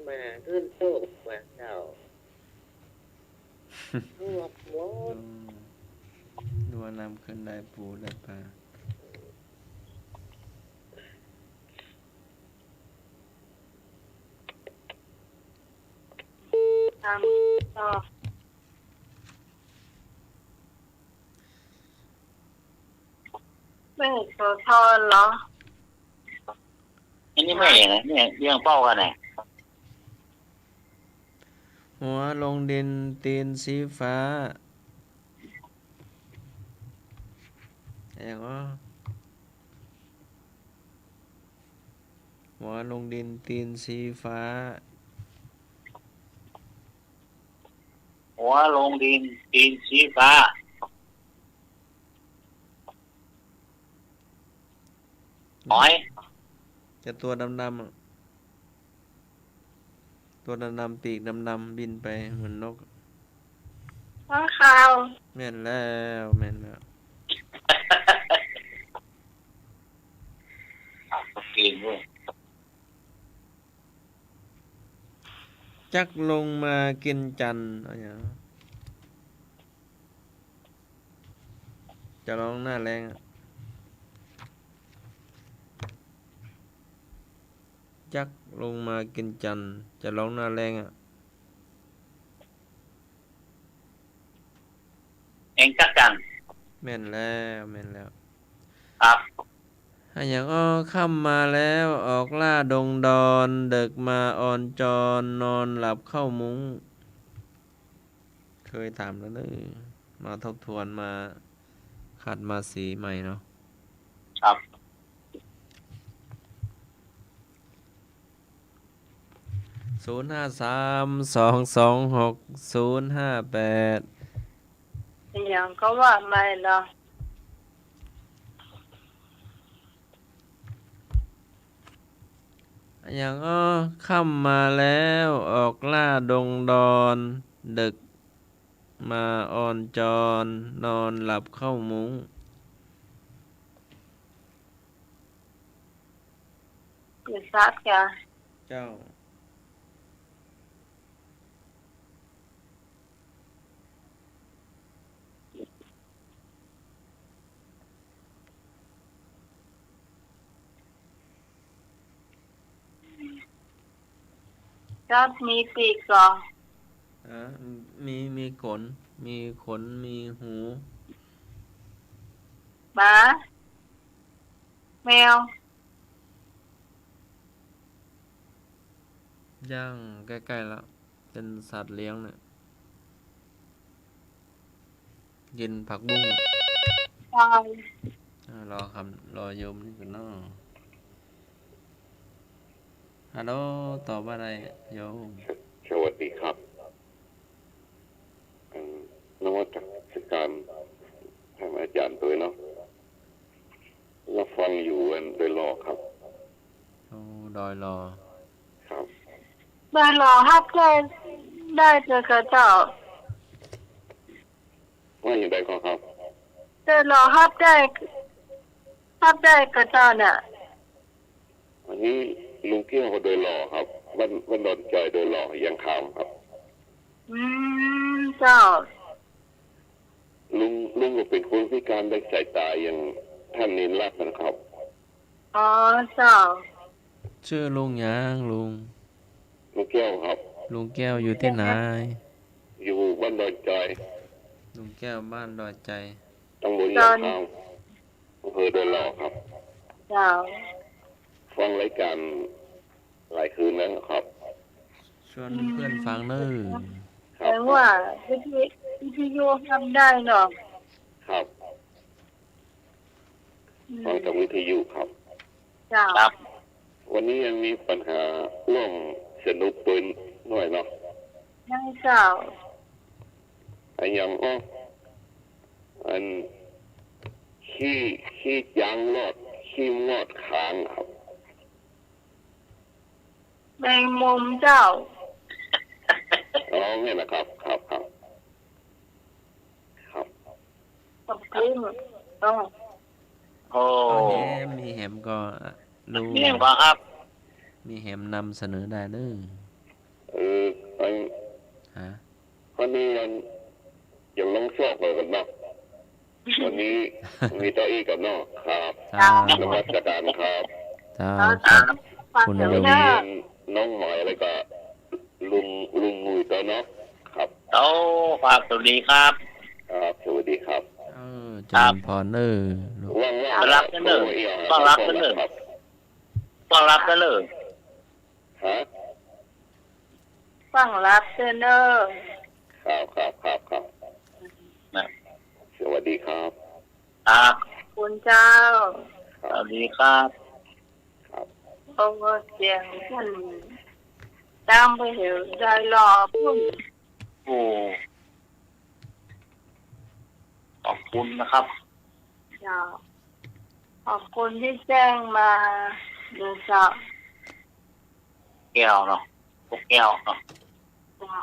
มาขึ้นโต๊ะมาเจ้า รวบหมด อืม ดูว่าน้ำขึ้นได้ปูได้ปลา ตามต่อ แม่โสธรเหรอ อันนี้แม่นะ เนี่ย เรื่องเป้ากันน่ะ หัวลงดินตีนสีฟ้า อย่างว่า หัวลงดินตีนสีฟ้า หัวลงดินตีนสีฟ้า หอย จะตัวดำๆ อะ ตัวดำๆ ปีกดำๆ บินไปเหมือนนก ค้างคาว แม่นแล้ว แม่นแล้ว เก่งเว้ย จักลงมากินจันทร์ เอาอย่าง จะร้องหน้าแล้งอะ จักลงมากินจันทร์ จะร้องหน้าแล้งอะ แอ่งจักจั่น แม่นแล้ว แม่นแล้ว ครับ อะหยังอ้อ ค่ำมาแล้ว ออกล่าดงดอน เดิ็กมาออนจอน นอนหลับเข้ามุ้ง เคยถามแล้วเนอะ มาทบทวน มาขัดมาสีใหม่เนาะ ครับ ศูนย์ห้าสาม สองสองหก ศูนย์ห้าแปด อะหยังก็ว่าใหม่เนาะ อะหยังอ้อ ค่ำมาแล้ว ออกล่าดงดอน เดิ็กมาออนจอน นอนหลับเข้ามุ้ง อย่าซักจ้ะ เจ้า สัตว์มีปีกก่อ เออ มี มีขน มีขน มีหู หมา แมว ยังใก้ๆ ละ เป๋นสัตว์เลี้ยงเนี่ย กิ๋นผักบุ้ง ควาย อ่า รอครับ รอโยมนี่ก่อนเนาะ ฮัลโหล ตอบว่าไดโยม สวัสดีครับ อัน นมัสการท่านอาจารย์ตวยเนาะ รับฟังอยู่อันดอยหล่อครับ โอ้ ดอยหล่อ ครับ ดอยหล่อฮับได้ ได้เจ้าค่ะเจ้า ว่าอย่างใดก่อครับ ดอยหล่อฮับได้ ฮับได้ก่อเจ้าน่ะ อันนี้ลุงแก้วก็ดอยหล่อครับ บ้าน บ้านดอนจอยดอยหล่อ เยียงคามครับ อืม เจ้า ลุง ลุงก็เป๋นคนพิการด้านสายต๋าอย่างท่านเณรรัตน์นะครับ อ๋อ เจ้า จื้อลุงหยังลุง ลุงแก้วครับ ลุงแก้วอยู่ตี้ไหน อยู่บ้านดอนจอย ลุงแก้วบ้านดอนจอย ตำบลเยียงคาม อำเภอดอยหล่อครับ เจ้า ฟังรายการหลายคืนแล้วครับ ชวนเปื้อนฟังเน่อ ครับ แต่ว่าวิทยุ วิทยุฮับได้เนาะ ครับ อืม ฟังจากวิทยุครับ เจ้า ครับ วันนี้ยังมีปัญหาเรื่องสนุกปืนหน่อยเนาะ ได้เจ้า อะหยัง อ้อ อัน ขี้ ขี้จ๊างลอด ขี้มอดคางครับ แมงมุมเจ้า อ๋อ เนี่ยนะครับ ครับ ครับ ครับ ขอบคุณ อ๋อ โอ้ เอาแหม มีแหมก่อ ลุง มีแหมก่อครับ มีแหมนำเสนอได้เน่อ เออ อัน ฮะ วันนี้อัน อย่าลงซอกเลยกันเนาะ วันนี้มีเต้าอี้กับน้องครับ เจ้า นมัสการครับ เจ้า ครับ คุณโยม วันนี้น้องหมายแล้วก็ลุง ลุงหนุ่ยตัวเนาะ ครับ โอ้ ครับ สวัสดีครับ ครับ สวัสดีครับ เออ เจริญพรเน่อ ว่างๆ ต้อนฮับเน่อ ต้อนฮับเน่อ ครับ ต้อนฮับเน่อ ฮะ ฟังฮับเน่อ ครับ ครับ ครับ ครับ นะ สวัสดีครับ ครับ คุณเจ้า ครับ สวัสดีครับ ครับ โอ้ เสียงท่านดังไปเหียวดอยหล่อปู๊น โอ้ ขอบคุณนะครับ เจ้า ขอบคุณตี้แจ้งมาเน่อเจ้า แก้วเนาะ พวกแก้วเนาะ เจ้า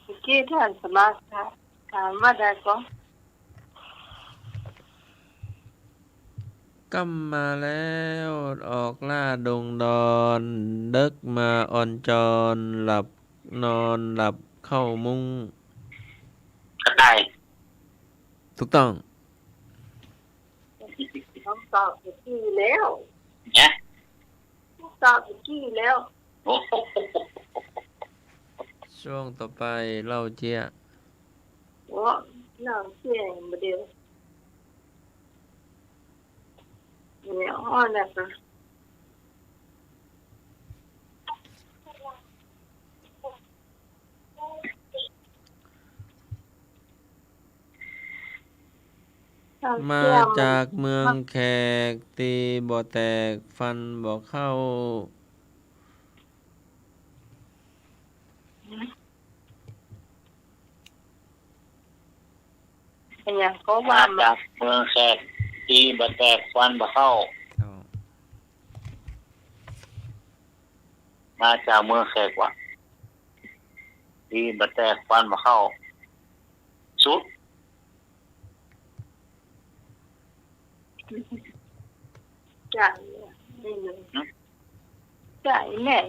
เมื่อกี้ท่านสมาชิกถามว่าใดก่อ ก้ำมาแล้ว ออกล่าดงดอน เดิ็กมาอ่อนจอน หลับนอนหลับเข้ามุ้ง กระต่าย ถูกต้อง ต้องตอบเมื่อกี้แล้ว เนี่ย ต้องตอบเมื่อกี้แล้ว โอ้โห ช่วงต่อไป เล่าเจี๊ยะ โอ้ เล่าเจี๊ยะบ่เดียว เนี่ย อ้อ นะคะ มาจากเมืองแขก ตีบ่แตก ฟันบ่เข้า อันเนี้ยเขาว่ามา มาจากเมืองแขก ตีบ่แตก ฟันบ่เข้า เจ้า มาจากเมืองแขกว่ะ ตีบ่แตก ฟันบ่เข้า สุด ใช่ ไม่รู้ หืม ใช่แน่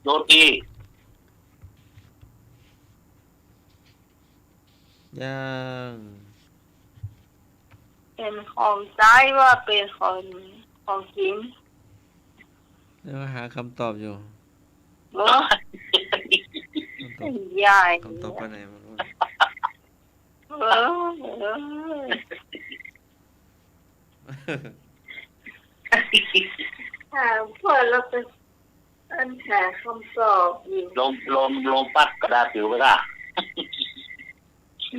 โรตี ยัง เป๋นของใจ๊ว่าเป๋นของ ของกิ๋น เดี๋ยวหาคำตอบอยู่ โอ้ คำตอบ ใหญ่ คำตอบไปไหนหมดวะ เออ เออ ถามเปิ้นแล้วเปิ้นอันหาคำตอบอยู่ ลม ลม ลมปั๊ดกระดาษปิ๋วไปละ ม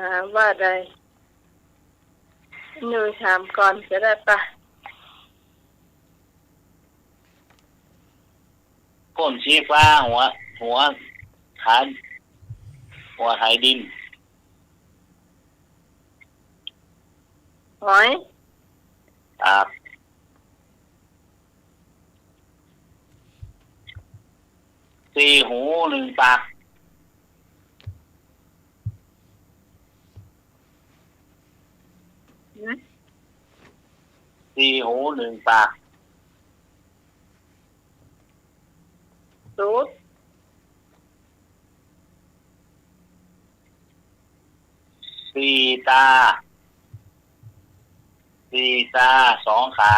าว่าได้ หนูถามก่อนก็ได้ปะ ก้นสีฟ้าหัว หัวไถ หัวไถดิน หอย ครับ สี่หูหนึ่งปาก หืม สี่หูหนึ่งปาก สุด สี่ตา สี่ตา สองขา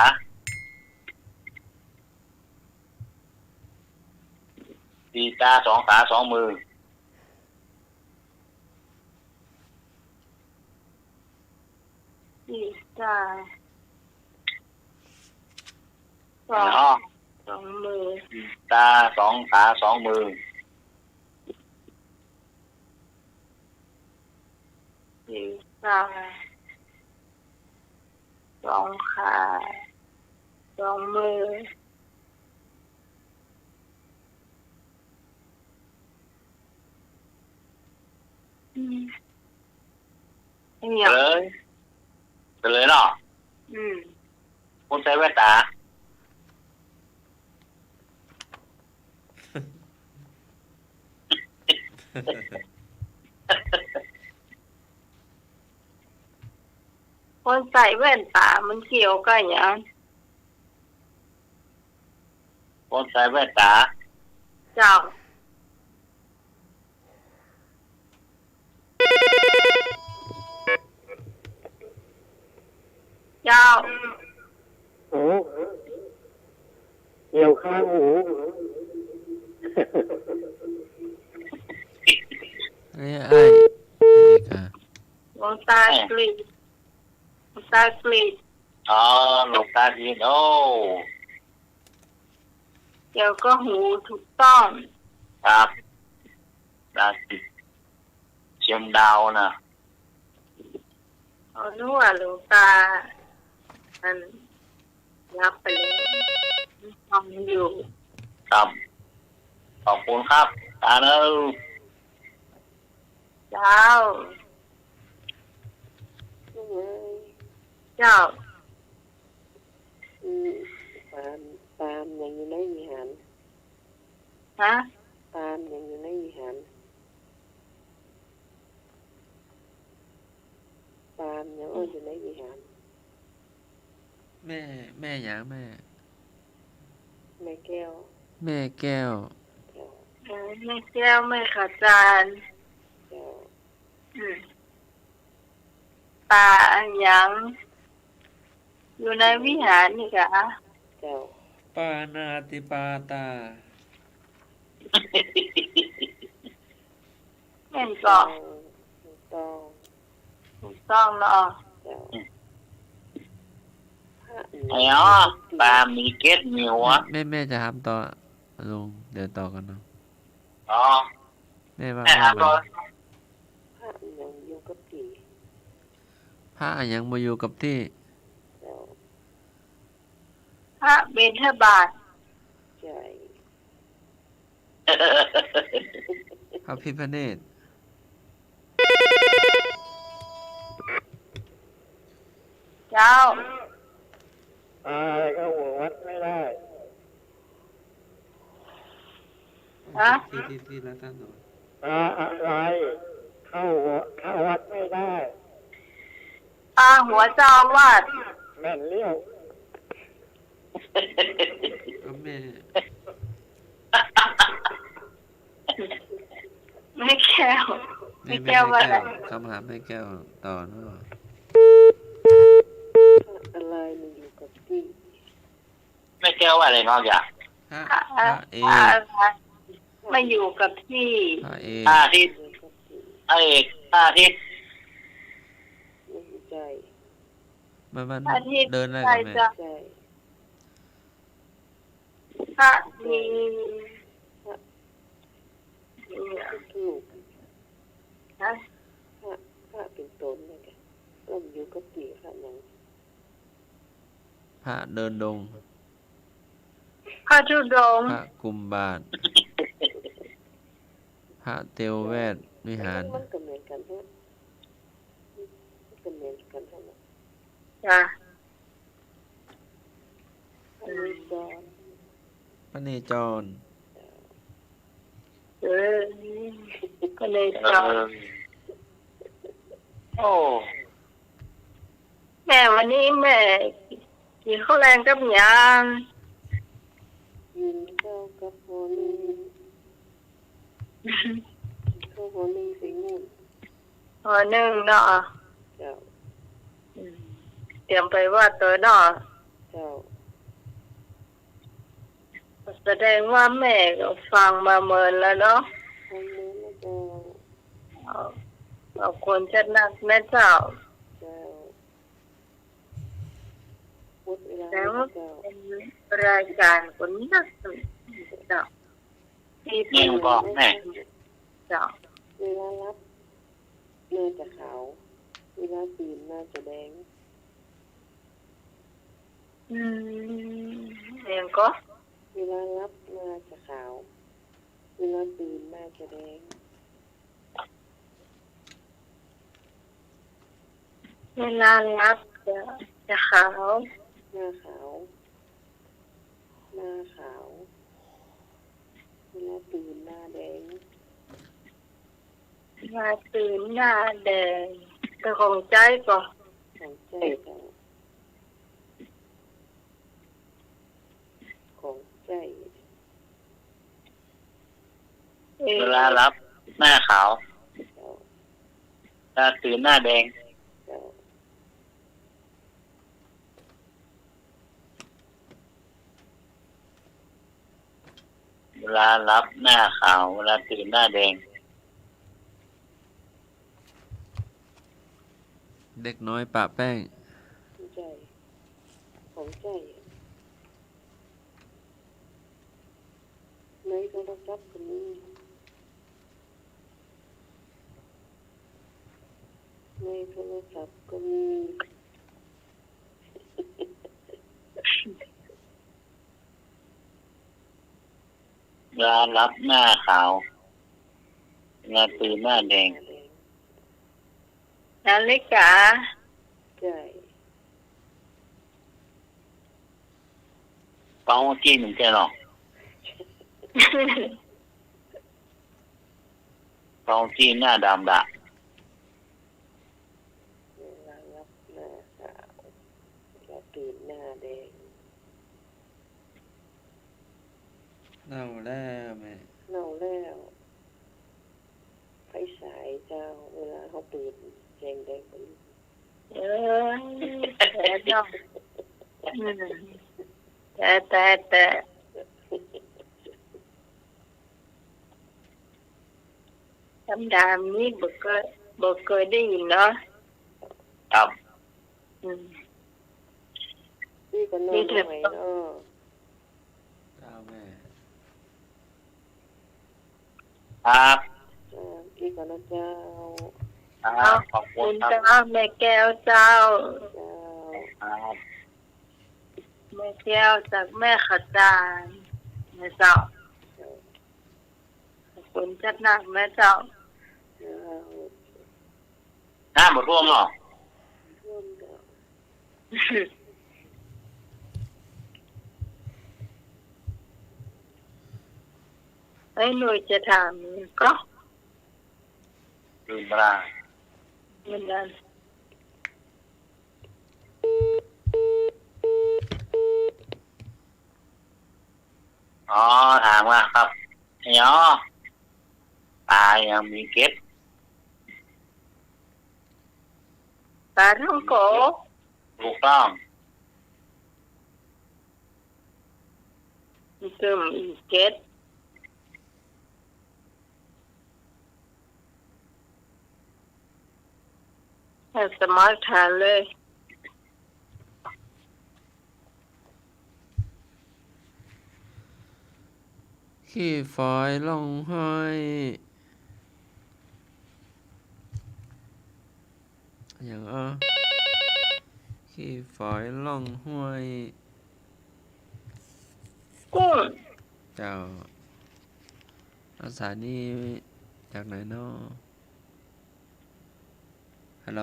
สี่ตา สองขา สองมือ สี่ตา สอง อ๋อ สองมือ สี่ตา สองขา สองมือ สี่ตา สองขา สองมือ อืม เฉลย เฉลยเนาะ อืม คนใส่แว่นต๋า คนใส่แว่นต๋ามันเกี่ยวกับหยัง คนใส่แว่นต๋า เจ้า เจ้า โอ้ เกี่ยวข้างหู อันนี้ไอ้ ไอ้ค่ะ หลวงตากรีด หลวงตากรีด อ๋อ หลวงตากรีด โอ้ เกี่ยวกับหูถูกต้อง ครับ ราศีเชียงดาวนะ เอา นึกว่าหลวงตา อัน รับไปแล้ว ฟังอยู่ ครับ ขอบคุณครับ ตาเนอะ เจ้า เจ้า อืม ปาล์ม ปาล์มยังอยู่ในวิหาร ฮะ ปาล์มยังอยู่ในวิหาร ปาล์มยัง อืม อยู่ในวิหาร แม่ แม่หยังแม่ แม่แก้ว แม่แก้ว เจ้า เออ แม่แก้ว แม่ขจาร เจ้า อืม ปาล์มอะหยัง อยู่ในวิหารนี่กา เจ้า ปาณาติปาตา แม่นก่อ ถูกต้อง ถูกต้องเนาะ เจ้า พระ ไอ้อ๋อ ปามีเกล็ดมีหัว แม่ แม่จะถามต่อ ลุง เดี๋ยวต่อกันเนาะ อ๋อ แม่ว่า แม่ถามต่อ พระยังอยู่กับตี้ พระยังบ่อยู่กับตี้ เจ้า พระบิณฑบาต ใช่ พระพิฆเนศ เจ้า อ่า เข้าวัดไม่ได้ ฮะ ที่ ที่ ที่รัตนโกสินทร์ อ่า อะไร เข้าวัด เข้าวัดไม่ได้ เอ าหัวเจ้าอาวาส แม่นแล้ว ก็แม่ แม่แก้ว แม่ แม่แก้วว่าอะไร แม่แก้ว คำถามแม่แก้วต่อเนาะ อะไรมันอยู่กับตี้ แม่แก้วว่าอะไรเนาะ อย่า พระ พระเอก พระอะไร มาอยู่กับตี้ พระเอก พระอาทิตย์ พระเอก พระอาทิตย์ ไม่ใช่ มัน มัน พระอาทิตย์ เดินได้กับแม่ ใช่จ้ะ ใช่ พระมี พระ ถูก ฮะ พระ พระเป๋นต๋นนะจ๊ะ ก็อยู่กับตี้ พระหยัง พระเดินดง พระธุดงค์ พระกุมบาท พระเตียวแวดวิหาร มันก็เหมือนกั๋นฮะ มันก็เหมือนกั๋นฮะ จ้ะ พระเนจร พระเนจร เออ พระเนจร เออ โอ้ แม่ วันนี้แม่กิ๋นข้าวแลงกับหยัง กิ๋นข้าวกับห่อนึ่ง ข้าวห่อนึ่งใส่งูน ห่อนึ่งเนาะ เจ้า อืม เตรียมไปวัดโตยเนาะ เจ้า แสดงว่าแม่ก็ฟังมาเมินแล้วเนาะ ฟังเมินแล้วเจ้า เอา ขอบคุณจัดนักนะเจ้า เจ้า หมดเวลาแล้วเจ้า แสดงว่าเป๋นรายก๋านคนนักเนาะ ตี้ ยังบอกแม่ เจ้า เวลาหลับหน้าจะขาว เวลาตื่นหน้าจะแดง อืม ยังก็ เวลาหลับหน้าจะขาว เวลาตื่นหน้าจะแดง เวลาหลับจะ จะขาว หน้าขาว หน้าขาว เวลาตื่นหน้าแดง เวลาตื่นหน้าแดง เป๋นของใจ๊ก่อ ของใจ๊เจ้า ของใจ๊ เออ เวลาหลับหน้าขาว เจ้า เวลาตื่นหน้าแดง เจ้า เวลาหลับหน้าขาว เวลาตื่นหน้าแดง เด็กน้อยปะแป้ง ใจ๊ ของใจ๊ ในโทรศัพท์ก็มี ในโทรศัพท์ก็มี เวลาหลับหน้าขาว เวลาตื่นหน้าแดง นาฬิกา ใจ๊ เป๋าจี้นึ่งแก้วเนาะ เป๋าจี้หน้าดำดะ เวลาหลับหน้าขาว เวลาตื่นหน้าแดง เน่าแล้วแม่ เน่าแล้ว ไฟฉายเจ้า เวลาเฮาเปิดแสงแดงไป เออ แต๊เนาะ อืม แต๊ แต๊ แต๊ คำถามนี้บ่เกย บ่เกยได้ยินเนาะ ครับ อืม ตี้ก็นอน ตี้เถิด บ่ไหวเนาะ เจ้าแม่ ครับ เจ้า ตี้ก่อนนะเจ้า ครับ ขอบคุณครับ ขอบคุณเจ้า แม่แก้วเจ้า เจ้า ครับ แม่แก้วจากแม่ขจารนะเจ้า เจ้า ขอบคุณจัดนักนะเจ้า เจ้า น้ำบ่ท่วมเนาะ ท่วมเจ้า ไอ้หนุ่ยจะถามก็ ลืมเวลา ลืมเวลา ามมาครับ เนาะ ป๋ายังมีเก็บ ป๋าท่องโก ถูกต้อง ตึมอีกเก็บ ให้สมัครทหารเลย ขี้ฝอยล่องห้วย อย่างอ้อ ขี้ฝอยล่องห้วย กุ้ง เจ้า อาสานี่จากไหนเนาะ ฮัลโหล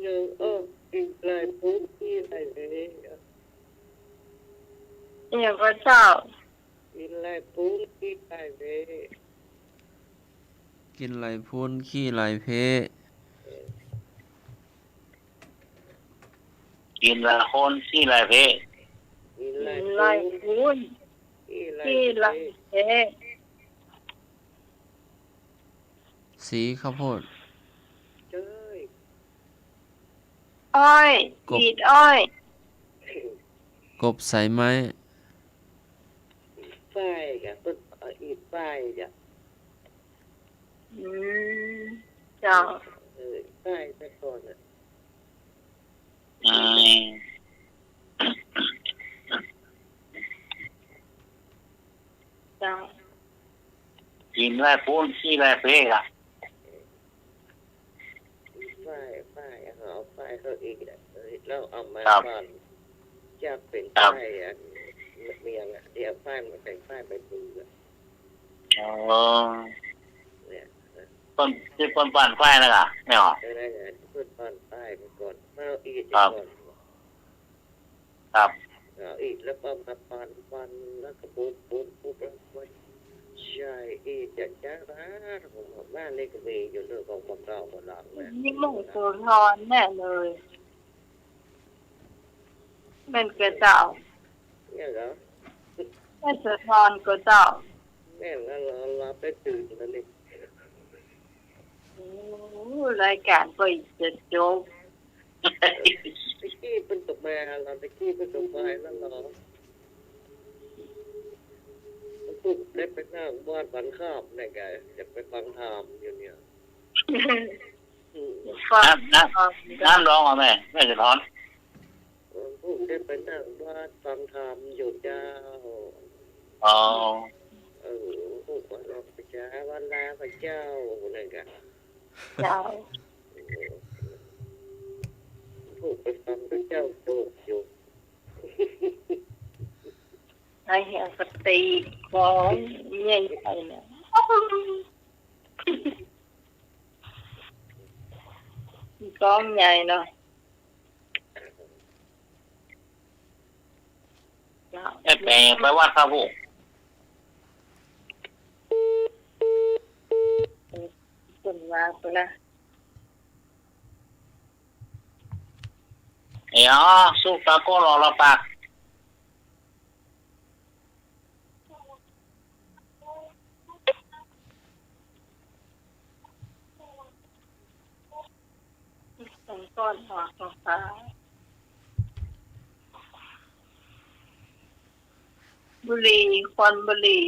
ยังอ้อ กินลายปูนขี้ลายเพ อย่างก็เจ้า กินลายปูนขี้ลายเพ กินลายปูนขี้ลายเพ กินลายปูนขี้ลายเพ กินลายปูนขี้ลายเพ สีข้าวโพด ใช่ อ้อย กบ อีดอ้อย กบใส่ไม้ ฝ้ายกะ เปิ้นเอาอีดฝ้ายกะ อืม เจ้า เออ ฝ้ายแต่ก่อนน่ะ อืม เจ้า กินลายปูนขี้ลายเพอะ ฝ้าย ฝ้าย เอาฝ้ายเข้าอีกอะ เออ แล้วเอามา ครับ ก่อน จะเป๋น ครับ ฝ้ายอันเมียงอะ เดี๋ยวฝ้ายมันเป๋นฝ้ายใบปลิวอะ อ๋อ เนี่ย เปิ้น ตี้เปิ้นปั่นฝ้ายนะก่ะ แม่นก่อ เออ นั่นไง เปิ้นปั่นฝ้ายมาก่อน เอาอีด ครับ ก่อน ครับ เอาอีด แล้วก็มาปั่น ปั่น แล้วก็ปูน ปูน ปูน แล้วก็ใส่อีด จะ จะ นะ ผมว่าบ้านนี้ก็มีอยู่เรื่องของของเก่าของหลังนะ นี่แม่โสธรแน่เลย แม่นก่อเจ้า เนี่ยเหรอ แม่โสธรก่อเจ้า แม่นแล้ว เรา เราไปตื่นแล้วนี่ โอ้ รายก๋านก็จะจบ ตะกี้เปิ้นก็มาแล้ว ตะกี้เปิ้นก็มาแล้วเหรอ เปิ้นได้ไปนั่งวัดวันค่ำเนี่ย ก็จะไปฟังธรรมอยู่เนี่ย อืม ฟัง น้ำ น้ำ ธรรม น้ำร้อนเหรอแม่ แม่โสธร เปิ้นได้ไปนั่งวัดฟังธรรมอยู่เจ้า อ๋อ เออ เปิ้นก็ลองไปจ้า วันลาพระเจ้านั่นกะ เจ้า ผู้ไปฟังพระเจ้าโจกอยู่ ไอ้เหี้ย สติของใหญ่ไปเนี่ย ของใหญ่เนาะ เจ้า ไอ้แป๋งไปวัดครับผู้ เปิ้นว่าไปละ เอ๋อ สุกตะโกนออกละปาก ตะโกนออกละปาก บุหรี่ ควันบุหรี่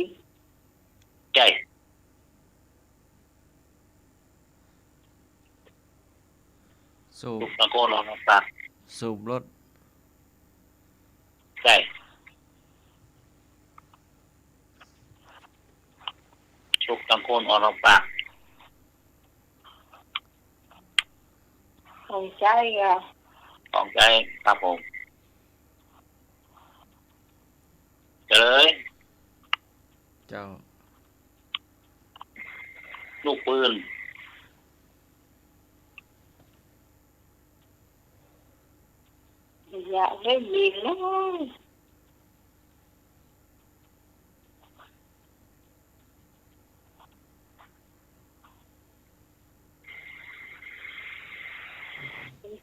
ใช่ สูบ ตะโกนออกละปาก สูบรถ ใช่ สุกตะโกนออกละปาก ของใจ๊อะ ของใจ๊ครับผม เฉลย เจ้า ลูกปืน อยากได้ยินนะ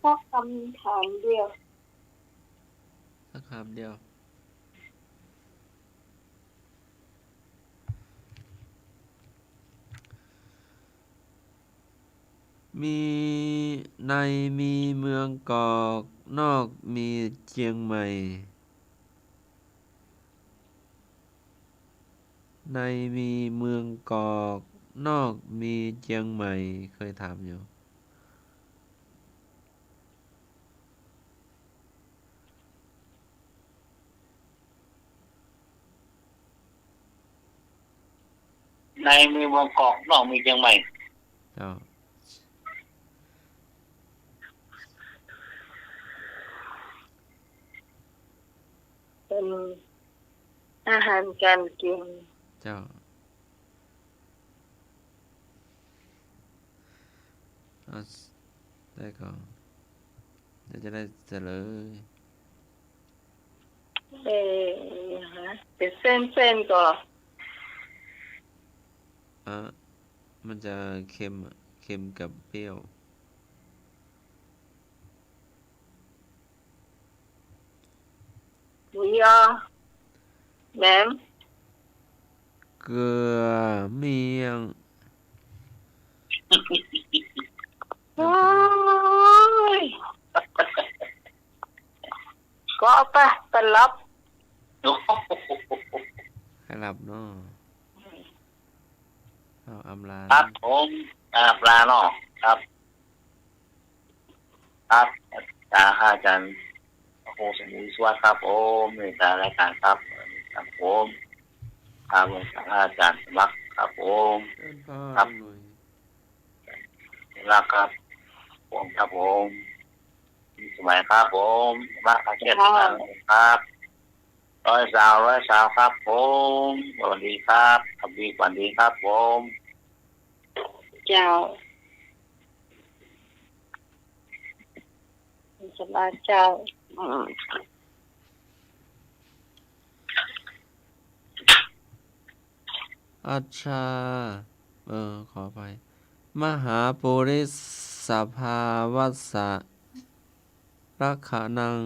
สักคำถามเดียว สักคำเดียว มี ในมีเมืองกอก นอกมีเจียงใหม่ ในมีเมืองกอก นอกมีเจียงใหม่ เกยถามอยู่ ในมีเมืองกอก นอกมีเจียงใหม่ เจ้า เป๋นอาหารก๋านกิ๋น เจ้า เอา ได้ก่อ เดี๋ยวจะได้เฉลย เอ่อ ฮะ เป๋นเส้นๆ ก่อ อ่ะ มันจะเค็มอะ เค็มกับเปรี้ยว หมูยอ แหนม เกือ เมี่ยง โอ๊ย ก็ไป ไปหลับ ไปหลับเนาะ เอา อำลา ครับผม อำลาเนาะ ครับ ครับ อาจ๋ารย์ อาจ๋ารย์ พระครูสมุย สวัสดีครับผม เมตตารายการครับ ครับผม ครับ อาจ๋ารย์สมัครครับผม เชิญพ่อ ครับ ลุงหนุ่ย รักครับผม ครับผม สมัยครับผม รักอาเชษ ครับ ครับ ร้อยสาว ร้อยสาวครับผม สวัสดีครับ สวัสดี สวัสดีครับผม เจ้า สบายเจ้า อืม อัจฉา เออ ขออภัย มหาปุริสภาวัสสะ รักขะนัง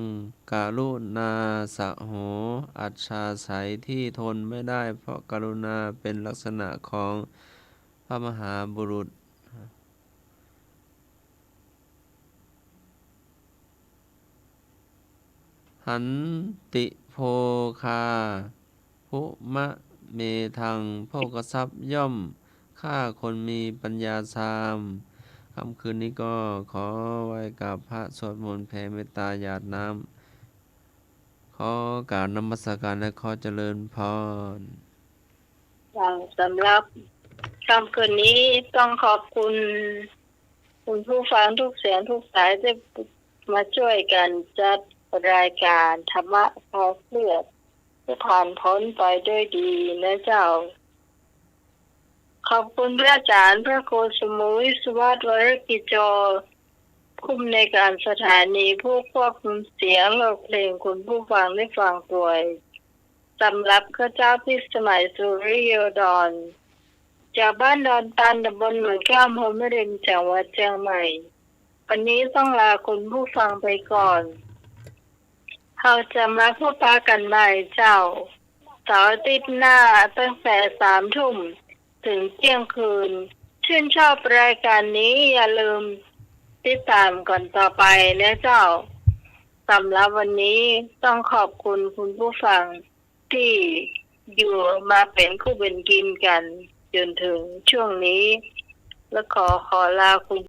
กรุณาสะโห อัจฉา ใสที่ทนไม่ได้เพราะกรุณา เป็นลักษณะของพระมหาบุรุษ หันติ โภคา ภุมะ เมธัง โภคทรัพย์ย่อมฆ่าคนมีปัญญาทราม ค่ำคืนนี้ก็ขอไหว้กราบพระ สวดมนต์ แผ่เมตตา หยาดน้ำ ขอกราบนมัสการและขอเจริญพร สำหรับค่ำคืนนี้ต้องขอบคุณ คุณผู้ฟังทุกเสียงทุกสายที่มาช่วยกันจัดรายการธรรมะคลายเครียด ให้ผ่านพ้นไปด้วยดีนะเจ้า ขอบคุณพระอาจ๋ารย์ พระครูสมุย สุวัสดิ์ วรกิจโจ ผู้อำนวยการสถานี ผู้ควบคุมเสียง และเพลงคุณผู้ฟังได้ฟังตวย สำหรับข้าเจ้าพิสมัย สุริโยดร จากบ้านดอนตัน ตำบลหนองแก้ว อำเภอแม่ริม จังหวัดเจียงใหม่ วันนี้ต้องลาคุณผู้ฟังไปก่อน เฮาจะมาพบปะกันใหม่เจ้า เสาร์อาทิตย์หน้า ตั้งแต่สามทุ่มถึงเที่ยงคืน ชื่นชอบรายการนี้อย่าลืมติดตามกันต่อไปนะเจ้า สำหรับวันนี้ต้องขอบคุณคุณผู้ฟังที่อยู่มาเป็นคู่เป็นกินกันจนถึงช่วงนี้ และขอ ขอลาคุณ